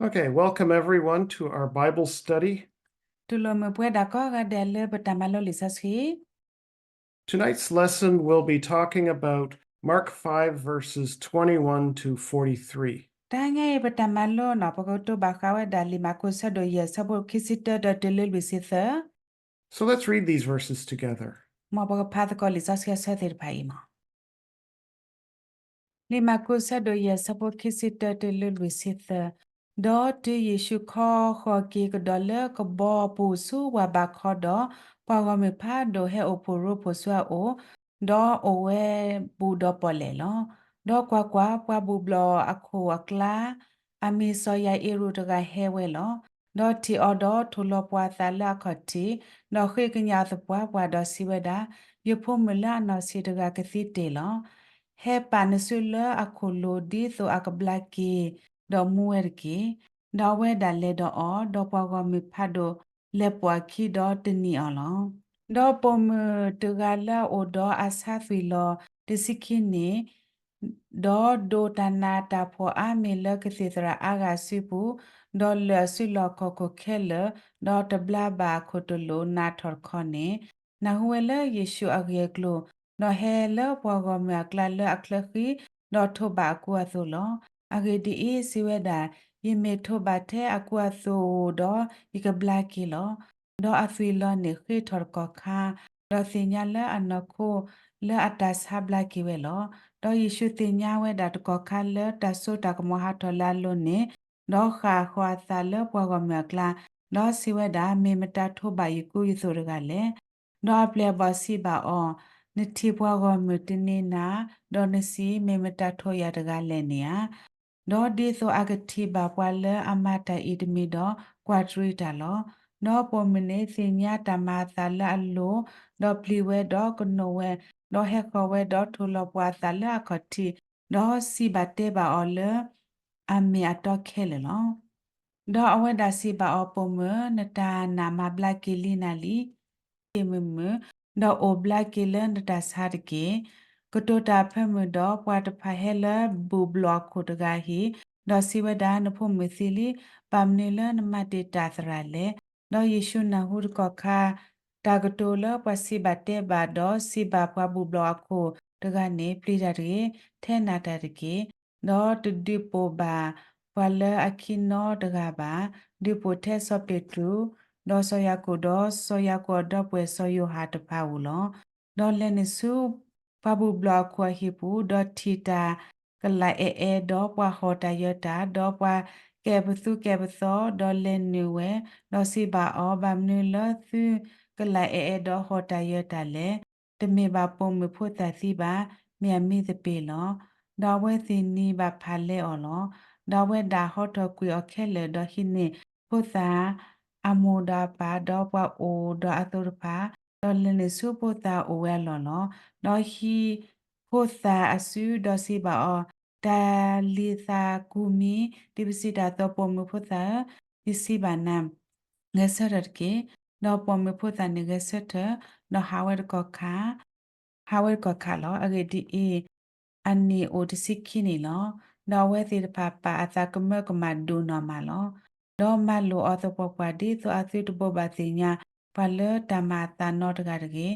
Okay, welcome everyone to our Bible study. တူၢ်လိာ်မုာ်ပဝဲဒၣ်ကိးဂၤဒဲးလၢပတၢ်မၤလိလံာ်စီဆှံ Tonight's lesson will be talking about Mark five, verses twenty-one တဟါညါအံၤပတၢ်မၤလိန့ၣ် ပကတိၤဘၣ်ဃးဝဲဒၣ်လံာ်မၢ်ကူးဆၢဒိၣ်ယဲၢ်ဆၢဖိခံဆံတၢ ဒီးတုၤလၢလွံၢ်ဆံသၢ So let's read these verses together. မ်ပကဖးသကိးလံာ်စီဆှံအဆၢသ့ၣ်တဖၣ်အံၤမး လံာ်မၢ်ကူးဆၢဒိၣ်ယဲၢ်ဆၢဖိခံဆံတၢတုၤလၢလွံၢ်ဆံသၢ ဒီးတုၤယ့ၣ်ၡူးခီဃီၤက့ၤကဒီးလၢကဘီအပူၤဆူဝၢ်ဘးခီဒီး, ပှၤဂီၢ်မုၢ်ဖးဒိၣ်ဟဲအိၣ်ဖှိၣ်ရိဖှိၣ်ဆူအအိၣ်, ဒီးအိၣ်ဝဲဘူးဒီးပီၣ်လဲၣ်လီၤ. ဒီးကွၢ်ကွၢ်, ပှၤဘူၣ်ဘျီၣ်အခိၣ်အကျါ အမ့ၢ်စီၤယၤအ့းရူးတဂၤဟဲဝဲလီၤ. ဒီးထံၣ်အီၤဒီးထိၣ်လီၤပှၤအသးလၢအခီၣ်ထံး, ဒီးဃ့ကညးအီၤသပှၢ်ပှၢ်ဒီးစံးဝဲဒၣ်, ယဖိမုၣ်လၢအနီၢ်ဆံးတဂၤကသံတ့ၢ်လီၤ. ဟဲပာ်နစုလၢအခိၣ်လိၤ ဒ်သိးအကဘျါက့ၤ, ဒီးမူဝဲတက့ၢ်. ဒီးအဝဲဒၣ်လဲၤဒီးအီၤ, ဒီးပှၤဂီၢ်မုၢ်ဖးဒိၣ်လဲၤပိာ်အခံဒီးတနံၤအီၤလီၤ. ဒီးပိာ်မုၣ်တဂၤလၢအအိၣ်ဒီးအဆါသွံၣ်လီၤတဆံခံနံၣ် ဒီးဒိးတၢ်နးတၢ်ဖှီၣ်အါမံၤလၢကသံၣ်သရၣ်အါဂၤအစုပူၤ, ဒီးလၢာ်အစုလီၢ်ခီၣ်ခိၣ်ခဲလၢာ်, ဒီးတဘျါဘၣ်အခိၣ်တလိာ်နးထီၣ်တခီန့ၣ်, နၢ်ဟူဝဲလၢယ့ၣ်ၡူးအဂ့ၢ်အကျိၤ, ဒီးဟဲလၢပှၤဂီၢ်မုၢ်အကျါလၢအချၢဃံ, ဒီးထိးဘၣ်အကူအသိးလီၤ. အဂ့ၢ်ဒ်အံၤ, စံးဝဲဒၣ်, ယမ့ၢ်ထိးဘၣ်ထဲအကူအသိးဧိၤဒီး, ယကဘျါက့ၤလီၤ. ဒီးအသွံၣ်လီၤန့ၣ်ဃ့ထီၣ်တကီၢ်ခါ, ဒီးသ့ၣ်ညါလၢအနီၢ်ခိလၢအတၢ်ဆါဘျါက့ၤဝဲလီၤ. ဒီးယ့ၣ်ၡူးသ့ၣ်ညါဝဲဒၣ်တကီၢ်ခါလၢတၢ်စိတၢ်ကမီၤဟးထီၣ်လၢအလိၤန့ၣ်, ဒီးဃၣ်ဃီၤအသးလၢပှၤဂီၢ်မုၢ်အကျါ, ဒီးစံးဝဲဒၣ်, မ့ၢ်မတၤထိးဘၣ်ယကူယသိးတဂၤလဲၣ်. ဒီးအပျဲၢ်အဘီၣ်စံးဘၣ်အီၤ, နထံၣ်ပှၤဂီၢ်မုၢ်တန့ၤနၤ, ဒီးနစံး, မ့ၢ်မတၤထိးယၤတဂၤလဲၣ်န့ၣ်ဧါ. ဒီးဒ်သိးအကထံၣ်ဘၣ်ပှၤလၢအမၤတၢ်အံၤတမံၤဒီး, ကွၢ်တရံးတၢ်လီၤ. ဒီးပိာ်မုၣ်န့ၣ်သ့ၣ်ညါတၢ်မၤအသးလၢအလိၤ, ဒီးပျံၤဝဲဒီးကနိးဝဲ, ဒီးဟဲဃီၤဝဲဒီးထိၣ်လီၤပှၤအသးလၢအခီၣ်ထံး, ဒီးစံးဘၣ်တဲဘၣ်အီၤလၢအမ့ၢ်အတီခဲလၢာ်လီၤ. ဒီးအဝဲဒၣ်စံးဘၣ်အီၤ, ပိာ်မုၣ်, နတၢ်နာ်မၤဘျါက့ၤလံနၤလံ. က့ၤမုာ်မုာ်, ဒီးအိၣ်ဘျါက့ၤလၢနတၢ်ဆါတက့ၢ်. ကတိၤတၢ်အဖၢမုၢ်ဒီး, ပှၤတဖၣ်ဟဲလၢဘူၣ်ဘျီၣ်အခိၣ်တဂၤအဟံၣ်, ဒီးစံးဝဲဒၣ်, နဖိမုၣ်သံလံ, ဘၣ်မနုၤလၢနမၤတ့ၢ်တၢ်သရၣ်လဲၣ်. ဒီးယ့ၣ်ၡူးနၢ်ဟူတကီၢ်ခါ တၢ်ကတိၤလၢပှၤစံးဘၣ်တဲဘၣ်, ဒီးစံးဘၣ်ပှၤဘူၣ်ဘျီၣ်အခိၣ်တဂၤန့ၣ်, ပျံၤတၢ်တဂ့ၤ, ထဲနၤတၢ်တက့ၢ်. ဒီးတဒုးပိာ်ဘၣ်ပှၤလၢအခံနီတဂၤဘၣ်, ဒုးပိာ်ထဲစီၤပ့းတရူး, ဒီးစီၤယၤကိာ်, ဒီးစီၤယၤကိာ်အဒီပုၢ်ဝဲၢ်စီၤယိၤဟၣ်တဖၣ်ဧိၤလီၤ. ဒီးလဲၤနုာ်ဆူပှၤဘူၣ်ဘျီၣ်အခိၣ်အဟံၣ်ပူၤ, ဒီးထံၣ်တၢ်ကလးအဲၣ်အဲၣ်, ဒီးပှၤဟီၣ်တၢ်ယၢၤတၢ်, ဒီးပှၤကဲပသူကဲပသီ, ဒီးလဲၤနုာ်ဝဲ, ဒီးစံးဘၣ်အီၤ, ဘၣ်မနုၤလၢသုကလးအဲၣ်အဲၣ်ဒီးဟီၣ်တၢ်ယၢၤတၢ်လဲၣ်. တမ့ၢ်ဘၣ်ပိာ်မုၣ်ဖိသၣ်သံဘၣ်, မ့ၢ်အမံသပ့ၤလီၤ. ဒီးအဝဲသ့ၣ်နံၤဘၣ်ဖၣ်လဲအီၤလီၤ. ဒီးအဝဲဒၣ်ဟီထီၣ်ကွံာ်အီၤခဲလၢာ်, ဒီးဟံးန့ၢ်ဖိသၣ်အမိၢ်ဒီးအပၢ်, ဒီးပှၤအိၣ်ဒီးအသိးတဖၣ်, ဒီးလဲၤနုာ်ဆူဖိသၣ်အအိၣ်ဝဲအလီၢ်လီၤ. ဒီးဟံးဖိသၣ်အစု, ဒီးစံးဘၣ်အီၤ, တၤလံၤသၤကူၤမံၤ, ဒ်ပစံးတၢ်အသိး, ပိာ်မုၣ်ဖိသၣ်ဧၢ, ယစံးဘၣ်နၤ, ဂဲၤဆၢထၢၣ်တက့ၢ်. ဒီးပိာ်မုၣ်ဖိသၣ်န့ၣ်ဂဲၤဆၢထၢၣ်, ဒီးဟးဝဲတကီၢ်ခါ, ဟးဝဲတကီၢ်ခါလီၤ. အဂ့ၢ်ဒ်အံၤ, အနံၣ်အိၣ်တဆံခံနံၣ်လီၤ. ဒီးအဝဲသ့ၣ်တဖၣ်ပာ်အသးကမၢကမၣ်ဒိၣ်နီၢ်မးလီၤ. ဒီးမၤလိာ်အီၤသပှၢ်ပှၢ်, ဒ်သိးအသုတဘိးဘၣ်သ့ၣ်ညါပှၤလၢတၢ်မၤအသးနီတဂၤတဂ့ၤ, ဒီး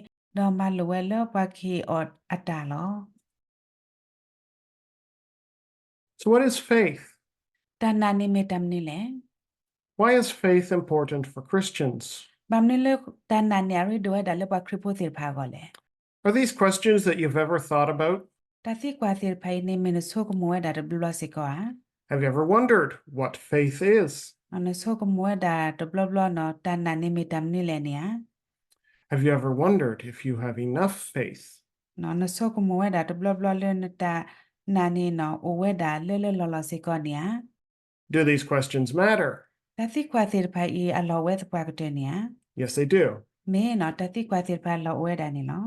မၤလိာ်ဝဲလၢပှၤကဟ့ၣ်အီၤအတၢ်လီၤ. So what is faith? တၢ်နာ်န့ၣ်မ့ၢ်တၢ်မနုၤလဲၣ်. Why is faith important for Christians? ဘၣ်မနုၤလၢတၢ်နာ်န့ၣ်အရ့ဒိၣ်ဝဲဒၣ်လၢပှၤခရံာ်ဖိသ့ၣ်တဖၣ်အဂီၢ်လဲၣ်. Are these questions that you've ever thought about? တၢ်သံကွၢ်သ့ၣ်တဖၣ်အံၤန့ၣ် မ့ၢ်နဆိကမိၣ်ဝဲဒၣ်တဘျီဘျီစ့ၢ်ကီးဧါ. Have you ever wondered what faith is? နဆိကမိၣ်ဝဲဒၣ်တဘျီဘျီနီၤ တၢ်နာ်န့ၣ်မ့ၢ်တၢ်မနုၤလဲၣ်န့ၣ်ဧါ. Have you ever wondered if you have enough faith? နဆိကမိၣ်ဝဲဒၣ်တဘျီဘျီလၢနတၢ်နာ်န့ၣ်နီၤ အိၣ်ဝဲဒၣ်လၢလၢလီၢ်လီၢ်စ့ၢ်ကီးန့ၣ်ဧါ. Do these questions matter? တၢ်သံကွၢ်သ့ၣ်တဖၣ်အံၤ အလီၢ်အိၣ်ဝဲသပှၢ်ကတၢၢ်န့ၣ်ဧါ. Yes, they do. မ့ၢ်နီၤ တၢ်သံကွၢ်သ့ၣ်တဖၣ်အလီၢ်အိၣ်ဝဲဒၣ်န့ၣ်လီၤ.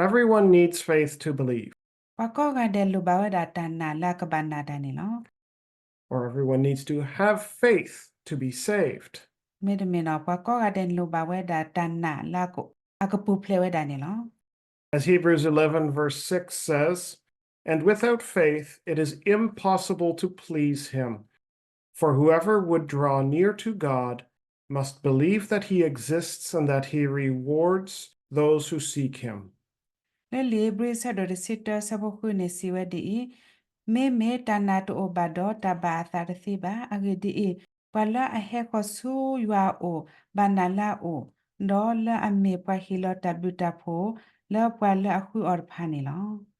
Everyone needs faith to believe. ပှၤကိးဂၤဒဲးလိၣ်ဘၣ်ဝဲဒၣ်တၢ်နာ်လၢအကဘၣ်နာ်တၢ်န့ၣ်လီၤ. Or everyone needs to have faith to be saved. မ့တမ့ၢ်နီၤ ပှၤကိးဂၤဒဲးန့ၣ် လိၣ်ဘၣ်ဝဲဒၣ်တၢ်နာ်လၢအကပူၤဖျဲးဝဲဒၣ်န့ၣ်လီၤ. As Hebrews eleven verse six says, and without faith it is impossible to please him. For whoever would draw near to God must believe that he exists and that he rewards those who seek him. လၢလံာ်ဧ့ၤဘြံၤ ဆၢဒိၣ်တဆံတၢ ဆၢဖိဃုန့ၣ် စံးဝဲဒ်အံၤ, မ့မ့ၢ်တၢ်နာ်တအိၣ်ဘၣ်ဒီး တၢ်ဘၣ်အသးတသ့ဘၣ်. အဂ့ၢ်ဒ်အံၤ, ပှၤလၢအဟဲဃီၤဆူယွၤအအိၣ် ဘၣ်နာ်လၢအအိၣ်, ဒီးလၢအမ့ၢ်ပှၤဟ့ၣ်လီၤတၢ်ဘျုးတၢ်ဖှိၣ် လၢပှၤလၢအဃုအီၤတဖၣ်န့ၣ်လီၤ.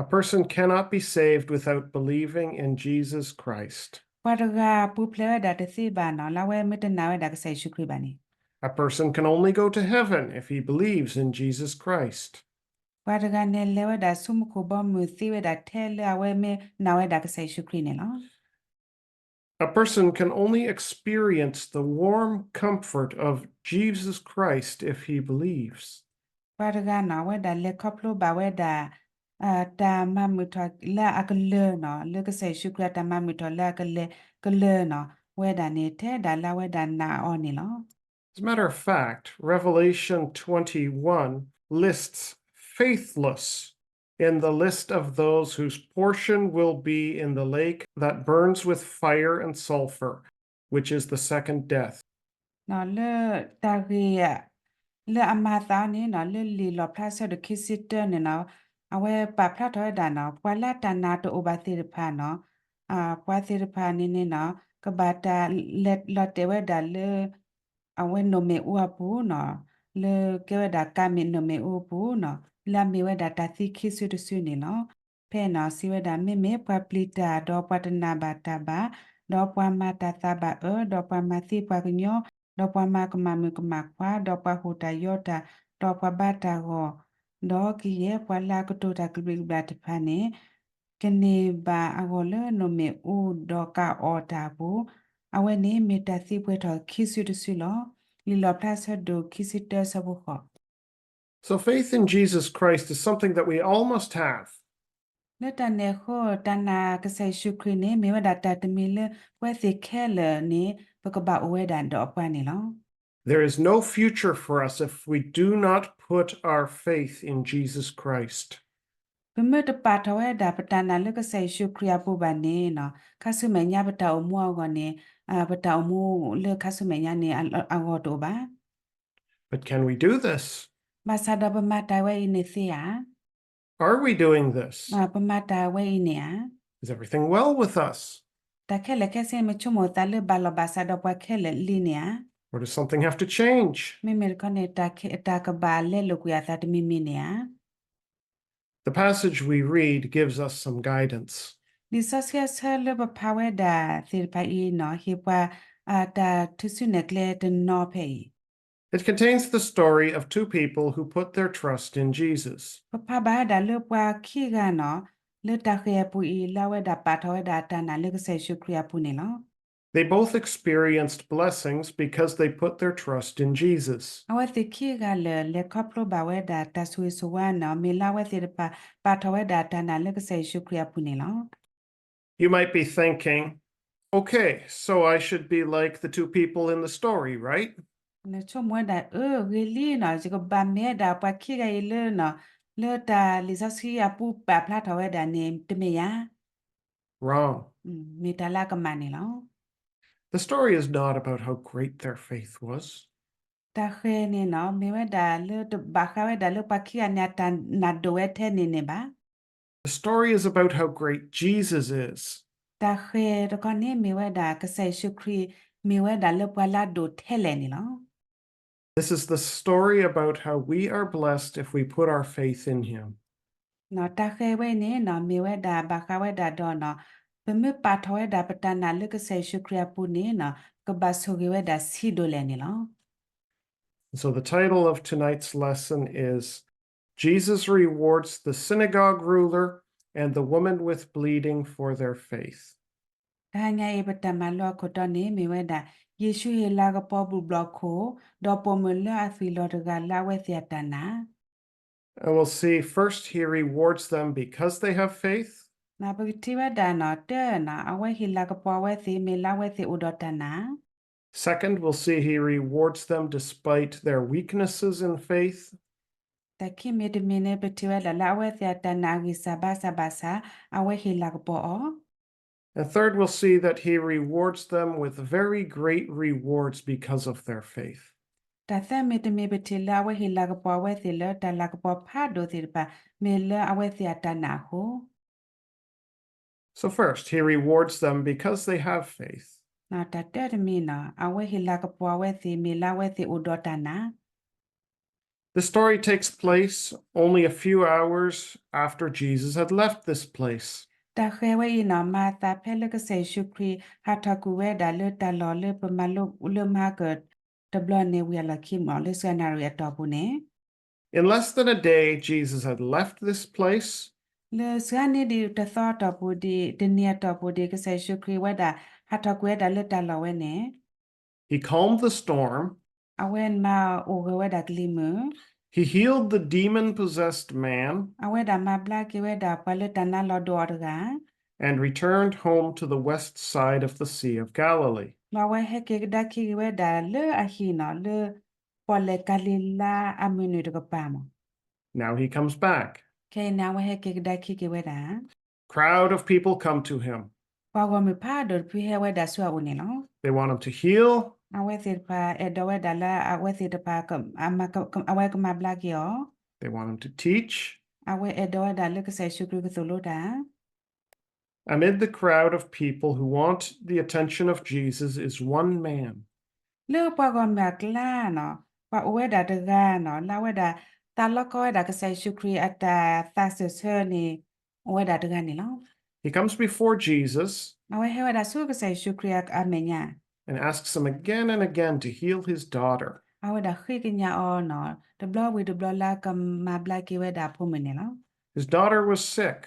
A person cannot be saved without believing in Jesus Christ. ပှၤတဂၤပူၤဖျဲးဝဲဒၣ်တသ့ဘၣ်နီၤ လၢအဝဲမ့ၢ်တနာ်ဝဲဒၣ်ကစၢ်ယ့ၣ်ၡူးခရံာ်ဘၣ်န့ၣ်. A person can only go to heaven if he believes in Jesus Christ. ပှၤတဂၤန့ၣ်လဲၤဝဲဒၣ်ဆူမူခိၣ်ဘီမုၢ်သ့ဝဲဒၣ်ထဲလၢအဝဲမ့ၢ်နာ်ဝဲဒၣ်ကစၢ်ယ့ၣ်ၡူးခရံာ်န့ၣ်လီၤ. A person can only experience the warm comfort of Jesus Christ if he believes. ပှၤတဂၤနီၤ အဝဲဒၣ်လဲၤခီဖျိဘၣ်ဝဲဒၣ် တၢ်မၤမုာ်ထီၣ်လၢအကလၢၤနီၤ လၢကစၢ်ယ့ၣ်ၡူးခရံာ်အတၢ်မၤမုာ်ထီၣ်လၢအကလဲၤကလၢၤနီၤ ဝဲဒၣ်န့ၣ် ထဲဒၣ်လၢအဝဲဒၣ်နာ်အီၤန့ၣ်လီၤ. As a matter of fact, Revelation twenty-one lists faithless in the list of those whose portion will be in the lake that burns with fire and sulfur, which is the second death. လၢတၢ်ဂ့ၢ် လၢအမၤသးအီၤန့ၣ်နီၤ လၢလံာ်လီၣ်ဖျါဆၢဒိၣ်ခံဆံတၢန့ၣ်နီၤ အဝဲပာ်ဖျါထီၣ်ဝဲဒၣ်နီၤ ပှၤလၢတၢ်နာ်တအိၣ်ဘၣ်သ့ၣ်တဖၣ်နီၤ ပှၤသ့ၣ်တဖၣ်န့ၣ်န့ၣ်နီၤ ကဘၣ်တၢ်လဲၤလီၤတဲာ်ဝဲဒၣ်လၢ အဝဲနိၣ်မ့ၣ်အူအပူၤနီၤ လၢကဲဝဲဒၣ်ကၤမ့ၣ်နိၣ်မ့ၣ်အူအပူၤနီၤ လၢအမ့ၢ်ဝဲဒၣ်တၢ်သံခံစုတစုန့ၣ်လီၤ. ဖဲနီၤစံးဝဲဒၣ် မ့မ့ၢ်ပှၤပျံၤတၢ် ဒီးပှၤတနာ်ဘၣ်တၢ်ဘၣ်, ဒီးပှၤမၤတၢ်သးဘၣ်အၢ, ဒီးပှၤမၤသံပှၤကညီ, ဒီးပှၤမၤကမၣ်မုၣ်ကမၣ်ခွါ, ဒီးပှၤဟူးတၢ်ယီၤတၢ်, ဒီးပှၤဘါတၢ်ဂီၤ, ဒီးကယဲၢ်ပှၤလၢအကတိၤတၢ်ကဘျံးကဘျၣ်တဖၣ်န့ၣ် ကန့ၢ်ဘၣ်အဂီၢ်လၢနိၣ်မ့ၣ်အူဒီးကအီၣ်တၢ်အပူၤ, အဝဲန့ၣ်မ့ၢ်တၢ်သံပှဲၤထီၣ်ခံစုတစုလီၤ. လံာ်လီၣ်ဖျါဆၢဒိၣ်ခံဆံတၢဆၢဖိဃိး So faith in Jesus Christ is something that we all must have. လၢတၢ်န့ၣ်အဃိ တၢ်နာ်ကစၢ်ယ့ၣ်ၡူးခရံာ်န့ၣ် မ့ၢ်ဝဲဒၣ်တၢ်တမံၤလၢပဝဲသ့ၣ်ခဲလၢာ်န့ၣ် ပကဘၣ်အိၣ်ဝဲဒၣ်ဒီးအပှၤန့ၣ်လီၤ. There is no future for us if we do not put our faith in Jesus Christ. ပမ့ၢ်တပာ်ထီၣ်ဝဲဒၣ်ပတၢ်နာ်လၢကစၢ်ယ့ၣ်ၡူးခရံာ်အပူၤဘၣ်န့ၣ်နီၤ ခါဆူမဲာ်ညါပတၢ်အိၣ်မူအဂီၢ်န့ၣ် ပတၢ်အိၣ်မူလၢခါဆူမဲာ်ညါန့ၣ် အဂီၢ်တအိၣ်ဘၣ်. But can we do this? ဘၣ်ဆၣ်ဒီးပမၤတၢ်ဝဲအံၤန့ၣ်သ့ဧါ. Are we doing this? ပမၤတၢ်ဝဲအံၤန့ၣ်ဧါ. Is everything well with us? တၢ်ခဲလၢာ်ခဲဆ့ မ့ၢ်ဆိကမိၣ်သးလၢဘၣ်လီၢ်ဘၣ်စးဒီးပှၤခဲလၢာ်လံန့ၣ်ဧါ. Or does something have to change? မ့မ့ၢ်တခီန့ၣ် တၢ်ကဘၣ်လဲလိာ်ကွံာ်အသးတမံၤမံၤန့ၣ်ဧါ. The passage we read gives us some guidance. လံာ်စီဆှံအဆၢလၢပဖးဝဲဒၣ်သ့ၣ်တဖၣ်အံၤနီၤ ဟ့ၣ်ပှၤတၢ်ထုးစုနဲၣ်ကျဲတနီၤဖဲအံၤ It contains the story of two people who put their trust in Jesus. ပဖးဘၣ်ဝဲဒၣ်လၢပှၤခံဂၤနီၤ လၢတၢ်ဃၤအပူၤအံၤ လၢအဝဲဒၣ်ပာ်ထီၣ်ဝဲဒၣ်တၢ်နာ်လၢကစၢ်ယ့ၣ်ၡူးခရံာ်အပူၤန့ၣ်လီၤ. They both experienced blessings because they put their trust in Jesus. အဝဲသ့ၣ်ခံဂၤလၢာ် လဲၤခီဖျိဘၣ်ဝဲဒၣ်တၢ်ဆိၣ်ဂ့ၤဆိၣ်ဝါနီၤ မ့ၢ်လၢအဝဲသ့ၣ်တဖၣ် ပာ်ထီၣ်ဝဲဒၣ်တၢ်နာ်လၢကစၢ်ယ့ၣ်ၡူးခရံာ်အပူၤန့ၣ်လီၤ. You might be thinking, okay, so I should be like the two people in the story, right? နဆိကမိၣ်ဝဲဒၣ် အၢ ဂ့ၤလံနီၤ ယကဘၣ်မ့ၢ်ဝဲဒၣ်ပှၤခံဂၤအံၤလၢနီၤ လၢတၢ်လံာ်စီဆှံအပူၤပာ်ဖျါထီၣ်ဝဲဒၣ်န့ၣ် တမ့ၢ်ဧါ. Wrong. မ့ၢ်တၢ်လၢအကမၣ်န့ၣ်လီၤ. The story is not about how great their faith was. တၢ်ဃၤန့ၣ်နီၤ မ့ၢ်ဝဲဒၣ်လၢတဘၣ်ဃးဝဲဒၣ်လၢပှၤခံဂၤန့ၣ် အတၢ်နာ်ဒိၣ်ဝဲထဲန့ၣ်န့ၣ်ဘၣ်. The story is about how great Jesus is. တၢ်ဃၤတခီန့ၣ် မ့ၢ်ဝဲဒၣ်ကစၢ်ယ့ၣ်ၡူးခရံာ် မ့ၢ်ဝဲဒၣ်လၢပှၤလၢအဒိၣ်ထဲလဲၣ်န့ၣ်လီၤ. This is the story about how we are blessed if we put our faith in him. တၢ်ဃၤဝဲအံၤန့ၣ်နီၤ မ့ၢ်ဝဲဒၣ်ဘၣ်ဃးဝဲဒၣ်ဒီးနီၤ ပမ့ၢ်ပာ်ထီၣ်ဝဲဒၣ်ပတၢ်နာ်လၢကစၢ်ယ့ၣ်ၡူးခရံာ်အပူၤန့ၣ်နီၤ ကဘၣ်ဆိၣ်ဂ့ၤဝဲဒၣ်ဆံးဒိၣ်လဲၣ်န့ၣ်လီၤ. So the title of tonight's lesson is Jesus rewards the synagogue ruler and the woman with bleeding for their faith. တဟါညါအံၤပတၢ်မၤလိအခိၣ်တီန့ၣ်မ့ၢ်ဝဲဒၣ် ယ့ၣ်ၡူးဟ့ၣ်လၤကပီၤဘူၣ်ဘျီၣ်ခိၣ် ဒီးပိာ်မုၣ်လၢအသွံၣ်လီၤတဂၤလၢအဝဲသ့ၣ်အတၢ်နာ် And we'll see first he rewards them because they have faith. ပကထံၣ်ဝဲဒၣ်နီၤ တၢ်နီၤ အဝဲဟ့ၣ်လၤကပီၤအဝဲသ့ၣ်မ့ၢ်လၢအဝဲသ့ၣ်အိၣ်ဒီးတၢ်နာ် Second, we'll see he rewards them despite their weaknesses in faith. တၢ်ခံမံၤတမံၤန့ၣ် ပထံၣ်ဝဲဒၣ်လၢအဝဲသ့ၣ်အတၢ်နာ်အဂံၢ်စၢ်ဘါစၢ်ဘၣ်ဆၣ် အဝဲဟ့ၣ်လၤကပီၤအီၤ And third, we'll see that he rewards them with very great rewards because of their faith. တၢ်သၢမံၤတမံၤ ပထံၣ်လၢအဝဲဟ့ၣ်လၤကပီၤအဝဲသ့ၣ်လၢတၢ်လၤကပီၤဖးဒိၣ်သ့ၣ်တဖၣ် မ့ၢ်လၢအဝဲသ့ၣ်အတၢ်နာ်အဃိ So first, he rewards them because they have faith. တၢ်တၢတမံၤန့ၣ် အဝဲဟ့ၣ်လၤကပီၤအဝဲသ့ၣ်မ့ၢ်လၢအဝဲသ့ၣ်အိၣ်ဒီးတၢ်နာ် The story takes place only a few hours after Jesus had left this place. တၢ်ဃၤဝဲအံၤန့ၣ် မၤအသးဖဲလၢကစၢ်ယ့ၣ်ၡူးခရံာ်ဟးထီၣ်ကွံာ်ဝဲဒၣ်လၢတၢ်လီၢ်လၢပမၤလိလၢမၤကၢၢ်တဘျီန့ၣ် ဝံၤအလီၢ်ခံမ့ၢ် လၢစှၤနၣ်ရံၣ်အတီၢ်ပူၤန့ၣ် In less than a day, Jesus had left this place. လၢစှၤနံၤဒံးတသီအတီၢ်ပူၤဒံး တနံၤအတီၢ်ပူၤဒံး ကစၢ်ယ့ၣ်ၡူးခရံာ်ဝဲဒၣ် ဟးထီၣ်ကွံာ်ဝဲဒၣ်လၢတၢ်လီၢ်ဝဲန့ၣ် He calmed the storm. အဝဲမၤအိၣ်ဂၢၢ်ဝဲဒၣ်ကလံၤမုၢ် He healed the demon-possessed man. အဝဲဒၣ်မၤဘျါက့ၤဝဲဒၣ်ပှၤလၢတၢ်နါလီၤဒိအီၤတဂၤ And returned home to the west side of the Sea of Galilee. ဒီးအဝဲဟဲက့ၤကဒါခံက့ၤဝဲဒၣ်လၢအဟံၣ်န့ၣ် လၢပီၣ်လဲၣ်ကၤလံၤလါအမုၢ်နုာ်တကပၤမ့ၢ် Now he comes back. ခဲအံၤန့ၣ် အဝဲဟဲက့ၤကဒါခံက့ၤဝဲဒၣ် Crowd of people come to him. ပှၤဂီၢ်မုၢ်ဖးဒိၣ်တဖုဟဲဝဲဒၣ်ဆူအအိၣ်န့ၣ်လီၤ. They want him to heal. အဝဲသ့ၣ်တဖၣ်အဲၣ်ဒိးဝဲဒၣ်လၢအဝဲသ့ၣ်တဖၣ် အဝဲကမၤဘျါက့ၤအီၤ They want him to teach. အဝဲအဲၣ်ဒိးဝဲဒၣ်လၢကစၢ်ယ့ၣ်ၡူးခရံာ်ကသိၣ်လိတၢ် Amid the crowd of people who want the attention of Jesus is one man. လၢပှၤဂီၢ်မုၢ်အကျါန့ၣ် ပှၤအိၣ်ဝဲဒၣ်တဂၤန့ၣ် လၢအဝဲဒၣ် သးလီကီဝဲဒၣ်ကစၢ်ယ့ၣ်ၡူးခရံာ်အတၢ်သးစၢၢ်ဆၢန့ၣ် အိၣ်ဝဲဒၣ်တဂၤန့ၣ်လီၤ. He comes before Jesus အဝဲဟဲဝဲဒၣ်ဆူကစၢ်ယ့ၣ်ၡူးခရံာ်အမဲာ်ညါ and asks him again and again to heal his daughter. အဝဲဒၣ်ဃ့ကညးအီၤန့ၣ် တဘျီဝံၤတဘျီလၢကမၤဘျါက့ၤဝဲဒၣ်အဖိမုၣ်န့ၣ်လီၤ. His daughter was sick.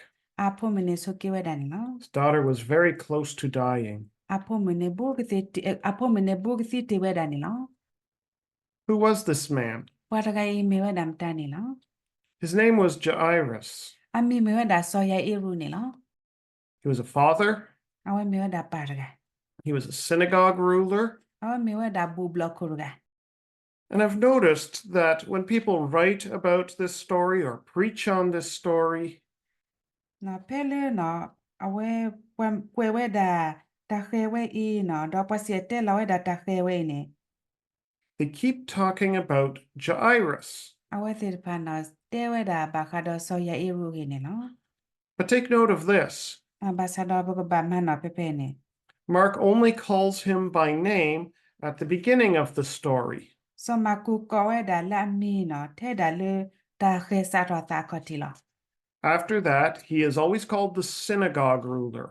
အဖိမုၣ်န့ၣ်ဆိးက့ဝဲဒၣ်န့ၣ်လီၤ. His daughter was very close to dying. အဖိမုၣ်န့ၣ် အဖိမုၣ်န့ၣ်ဘူးကသံတ့ၢ်ဝဲဒၣ်န့ၣ်လီၤ. Who was this man? ပှၤတဂၤအံၤမ့ၢ်ဝဲဒၣ်မတၤန့ၣ်လီၤ. His name was Jairus. အမံၤမ့ၢ်ဝဲဒၣ်စီၤယၤအ့ရူးန့ၣ်လီၤ. He was a father. အဝဲမ့ၢ်ဝဲဒၣ်ပၢ်တဂၤ. He was a synagogue ruler. အဝဲမ့ၢ်ဝဲဒၣ်ဘူၣ်ဘျီၣ်ခိၣ်တဂၤ. And I've noticed that when people write about this story or preach on this story, ဖဲလၢ အဝဲကွဲးဝဲဒၣ်တၢ်ဃၤဝဲအံၤန့ၣ် ဒီးပှၤစံၣ်တဲၤတဲလီၤဝဲဒၣ်တၢ်ဃၤဝဲအံၤန့ၣ် they keep talking about Jairus. အဝဲသ့ၣ်တဖၣ်န့ၣ် တဲဝဲဒၣ်ဘၣ်ဃးဒီးစီၤယၤအ့ရူးအဂ့ၢ်န့ၣ်လီၤ. But take note of this. ဘၣ်ဆၣ်ဒီးပကဘၣ်မၤနီၣ်ဖဲဖဲန့ၣ် Mark only calls him by name at the beginning of the story. စီၤမၢ်ကူးကိးဝဲဒၣ်လၢအမံၤန့ၣ် ထဲဒၣ်လၢတၢ်ဃၤစးထီၣ်သးအခီၣ်ထံးလီၤ. After that, he is always called the synagogue ruler.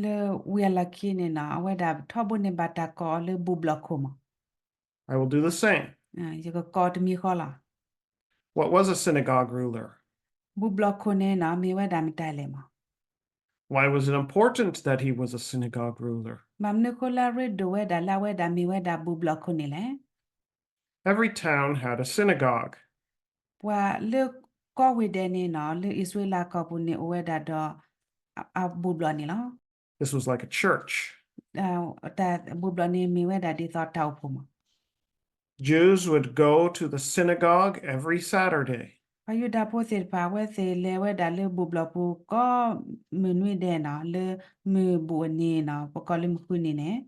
လၢဝံၤအလီၢ်ခံန့ၣ် အဝဲဒၣ်ထီဘိန့ၣ်ဘၣ်တၢ်ကိးအီၤလၢဘူၣ်ဘျီၣ်ခိၣ်မး. I will do the same. ယကကိးတမံၤဃီလီၤ. What was a synagogue ruler? ဘူၣ်ဘျီၣ်ခိၣ်န့ၣ် မ့ၢ်ဝဲဒၣ်မတၤလဲၣ်မး. Why was it important that he was a synagogue ruler? ဘၣ်မနုၤဃိလၢအရ့ဒိၣ်ဝဲဒၣ်လၢအဝဲဒၣ်မ့ၢ်ဝဲဒၣ်ဘူၣ်ဘျီၣ်ခိၣ်န့ၣ်လဲၣ်. Every town had a synagogue. ပှၤလၢကီၢ်ဝ့ၢ်ဒဲးန့ၣ် လၢအံၣ်စရ့လးကီၢ်ပူၤန့ၣ် အိၣ်ဝဲဒၣ်ဒီး အဘူၣ်ဘျီၣ်န့ၣ်လီၤ. This was like a church. တၢ်ဘူၣ်ဘျီၣ်န့ၣ်မ့ၢ်ဝဲဒၣ်ဒ်သိးတၢ်အိၣ်ဖှိၣ်မး. Jews would go to the synagogue every Saturday. ပှၤယူဒၤဖိသ့ၣ်တဖၣ် အဝဲသ့ၣ်လဲၤဝဲဒၣ်လၢဘူၣ်ဘျီၣ်ပူၤကိးမုၢ်နွံဒဲးန့ၣ် လၢမုၢ်ဘူၣ်အနံၤန့ၣ် ပကိးလၢမုၢ်ဃုနံၤန့ၣ်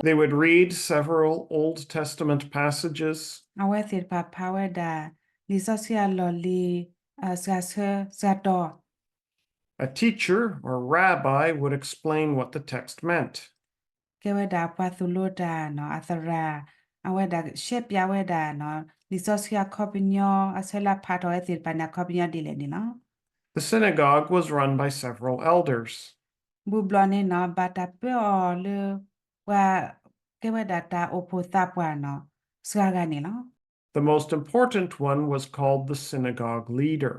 They would read several Old Testament passages. အဝဲသ့ၣ်တဖၣ်ဖးဝဲဒၣ် လံာ်စီဆှံအလီၢ်လံၤ စှၤဆၢ စှၤတီၤ A teacher or rabbi would explain what the text meant. ကဲဝဲဒၣ်ပှၤသိၣ်လိတၢ်န့ၣ် အသရၣ် အဝဲဒၣ်ရှဲပၠးဝဲဒၣ် လံာ်စီဆှံအခီပညီ အဆၢလၢဖးထီၣ်ဝဲသ့ၣ်တဖၣ်န့ၣ် အခီပညီဒ်လဲၣ်န့ၣ်လီၤ. The synagogue was run by several elders. ဘူၣ်ဘျီၣ်န့ၣ် ဘၣ်တၢ်ပၢအီၤလၢ ပှၤကဲဝဲဒၣ်တၢ်အိၣ်ဖှိၣ်သးပှၢ် စှၤဂၤန့ၣ်လီၤ. The most important one was called the synagogue leader.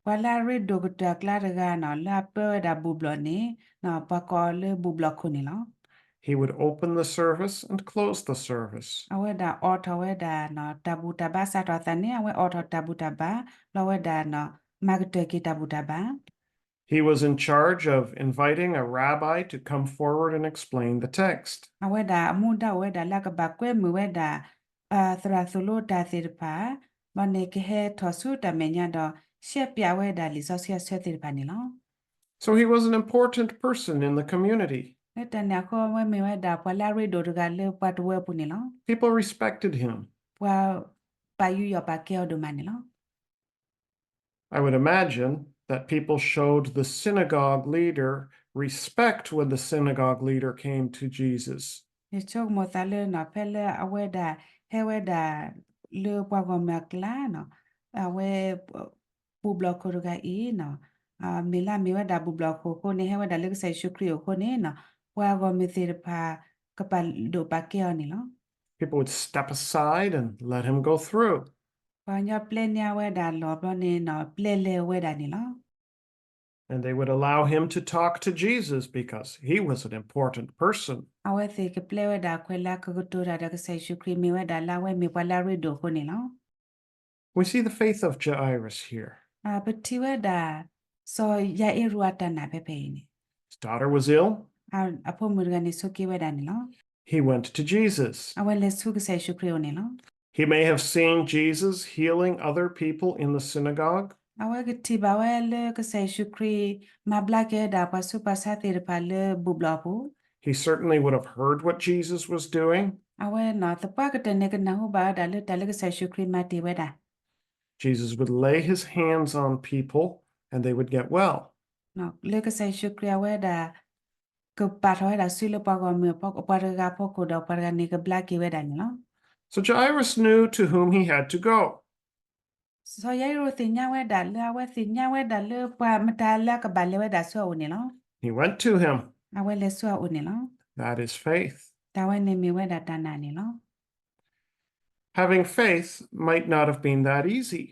ပှၤလၢအရ့ဒိၣ်ကတၢၢ်အကျါတဂၤန့ၣ် လၢအပၢဝဲဒၣ်ဘူၣ်ဘျီၣ်န့ၣ် ပှၤကိးအီၤလၢဘူၣ်ဘျီၣ်ခိၣ်န့ၣ်လီၤ. He would open the service and close the service. အဝဲဒၣ်အိးထီၣ်ဝဲဒၣ် တၢ်ဘူၣ်တၢ်ဘါ စးထီၣ်သးန့ၣ် အဝဲအိးထီၣ်တၢ်ဘူၣ်တၢ်ဘါ လီၤဝဲဒၣ် မၤကတၢၢ်က့ၤတၢ်ဘူၣ်တၢ်ဘါ He was in charge of inviting a rabbi to come forward and explain the text. အဝဲဒၣ်အမူဒါအိၣ်ဝဲဒၣ်လၢအကဘၣ်ကွဲမုာ်ဝဲဒၣ် သရၣ်သိၣ်လိတၢ်သ့ၣ်တဖၣ် ဘၣ်န့ၣ်ကဟဲထီၣ်ဆူတၢ်မဲာ်ညါဒီး ရှဲပၠးဝဲဒၣ်လံာ်စီဆှံအဆၢသ့ၣ်တဖၣ်န့ၣ်လီၤ. So he was an important person in the community. လၢတၢ်န့ၣ်အဃိ အဝဲမ့ၢ်ဝဲဒၣ်ပှၤလၢအရ့ဒိၣ်တဂၤလၢပှၤတဝၢအပူၤန့ၣ်လီၤ. People respected him. ပှၤဘၣ်ယူးယီၣ်ပာ်ကဲအီၤဒိၣ်မးန့ၣ်လီၤ. I would imagine that people showed the synagogue leader respect when the synagogue leader came to Jesus. ယဆိကမိၣ်သးလၢနီၤ ဖဲလၢအဝဲဒၣ် ဟဲဝဲဒၣ်လၢပှၤဂီၢ်မုၢ်အကျါနီၤ အဝဲ ဘူၣ်ဘျီၣ်ခိၣ်တဂၤအံၤနီၤ မ့ၢ်လၢမ့ၢ်ဝဲဒၣ်ဘူၣ်ဘျီၣ်ခိၣ်အဃိန့ၣ် ဟဲဝဲဒၣ်လၢကစၢ်ယ့ၣ်ၡူးခရံာ်အအိၣ်အဃိန့ၣ်နီၤ ပှၤဂီၢ်မုၢ်သ့ၣ်တဖၣ် ကပာ်ဒိၣ်ပာ်ကဲအီၤန့ၣ်လီၤ. People would step aside and let him go through. ပှၤကညီပျဲန့ၢ်အဝဲဒၣ်လီၢ်ဘျီန့ၣ်နီၤ ပျဲလဲၤဝဲဒၣ်န့ၣ်လီၤ. And they would allow him to talk to Jesus because he was an important person. အဝဲသ့ၣ်ကပျဲဝဲဒၣ်အခွဲးလၢအကကတိၤတၢ်ဒီးကစၢ်ယ့ၣ်ၡူးခရံာ် မ့ၢ်ဝဲဒၣ်လၢအဝဲမ့ၢ်ပှၤလၢအရ့ဒိၣ်အဃိန့ၣ်လီၤ. We see the faith of Jairus here. ပထံၣ်ဝဲဒၣ် စီၤယၤအ့ရူအတၢ်နာ်ဖဲဖဲအံၤန့ၣ် His daughter was ill. အဖိမုၣ်တဂၤန့ၣ်ဆိးက့ဝဲဒၣ်န့ၣ်လီၤ. He went to Jesus. အဝဲလဲၤဆူကစၢ်ယ့ၣ်ၡူးခရံာ်အအိၣ်န့ၣ်လီၤ. He may have seen Jesus healing other people in the synagogue. အဝဲကထံၣ်ဘၣ်ဝဲလၢကစၢ်ယ့ၣ်ၡူးခရံာ် မၤဘျါက့ၤဝဲဒၣ်ပှၤဆူးပှၤဆါသ့ၣ်တဖၣ်လၢဘူၣ်ဘျီၣ်အပူၤ. He certainly would have heard what Jesus was doing. အဝဲနီၤ သပှၢ်ကတၢၢ်န့ၣ်ကနၢ်ဟူဘၣ်ဝဲဒၣ်လၢတၢ်လၢကစၢ်ယ့ၣ်ၡူးခရံာ်မၤတ့ၢ်ဝဲဒၣ် Jesus would lay his hands on people and they would get well. လၢကစၢ်ယ့ၣ်ၡူးခရံာ်အဝဲဒၣ် ကပာ်ထီၣ်ဝဲဒၣ်စုလၢပှၤဂီၢ်မုၢ်အပှၤတဂၤအဖီခိၣ်ဒီးပှၤတဂၤန့ၣ်ကဘျါက့ၤဝဲဒၣ်န့ၣ်လီၤ. So Jairus knew to whom he had to go. စီၤယၤအ့ရူသ့ၣ်ညါဝဲဒၣ်လၢအဝဲသ့ၣ်ညါဝဲဒၣ်လၢပှၤမတၤလၢအကဘၣ်လဲၤဝဲဒၣ်ဆူအအိၣ်န့ၣ်လီၤ. He went to him. အဝဲလဲၤဆူအအိၣ်န့ၣ်လီၤ. That is faith. တၢ်ဝဲန့ၣ်မ့ၢ်ဝဲဒၣ်တၢ်နာ်န့ၣ်လီၤ. Having faith might not have been that easy.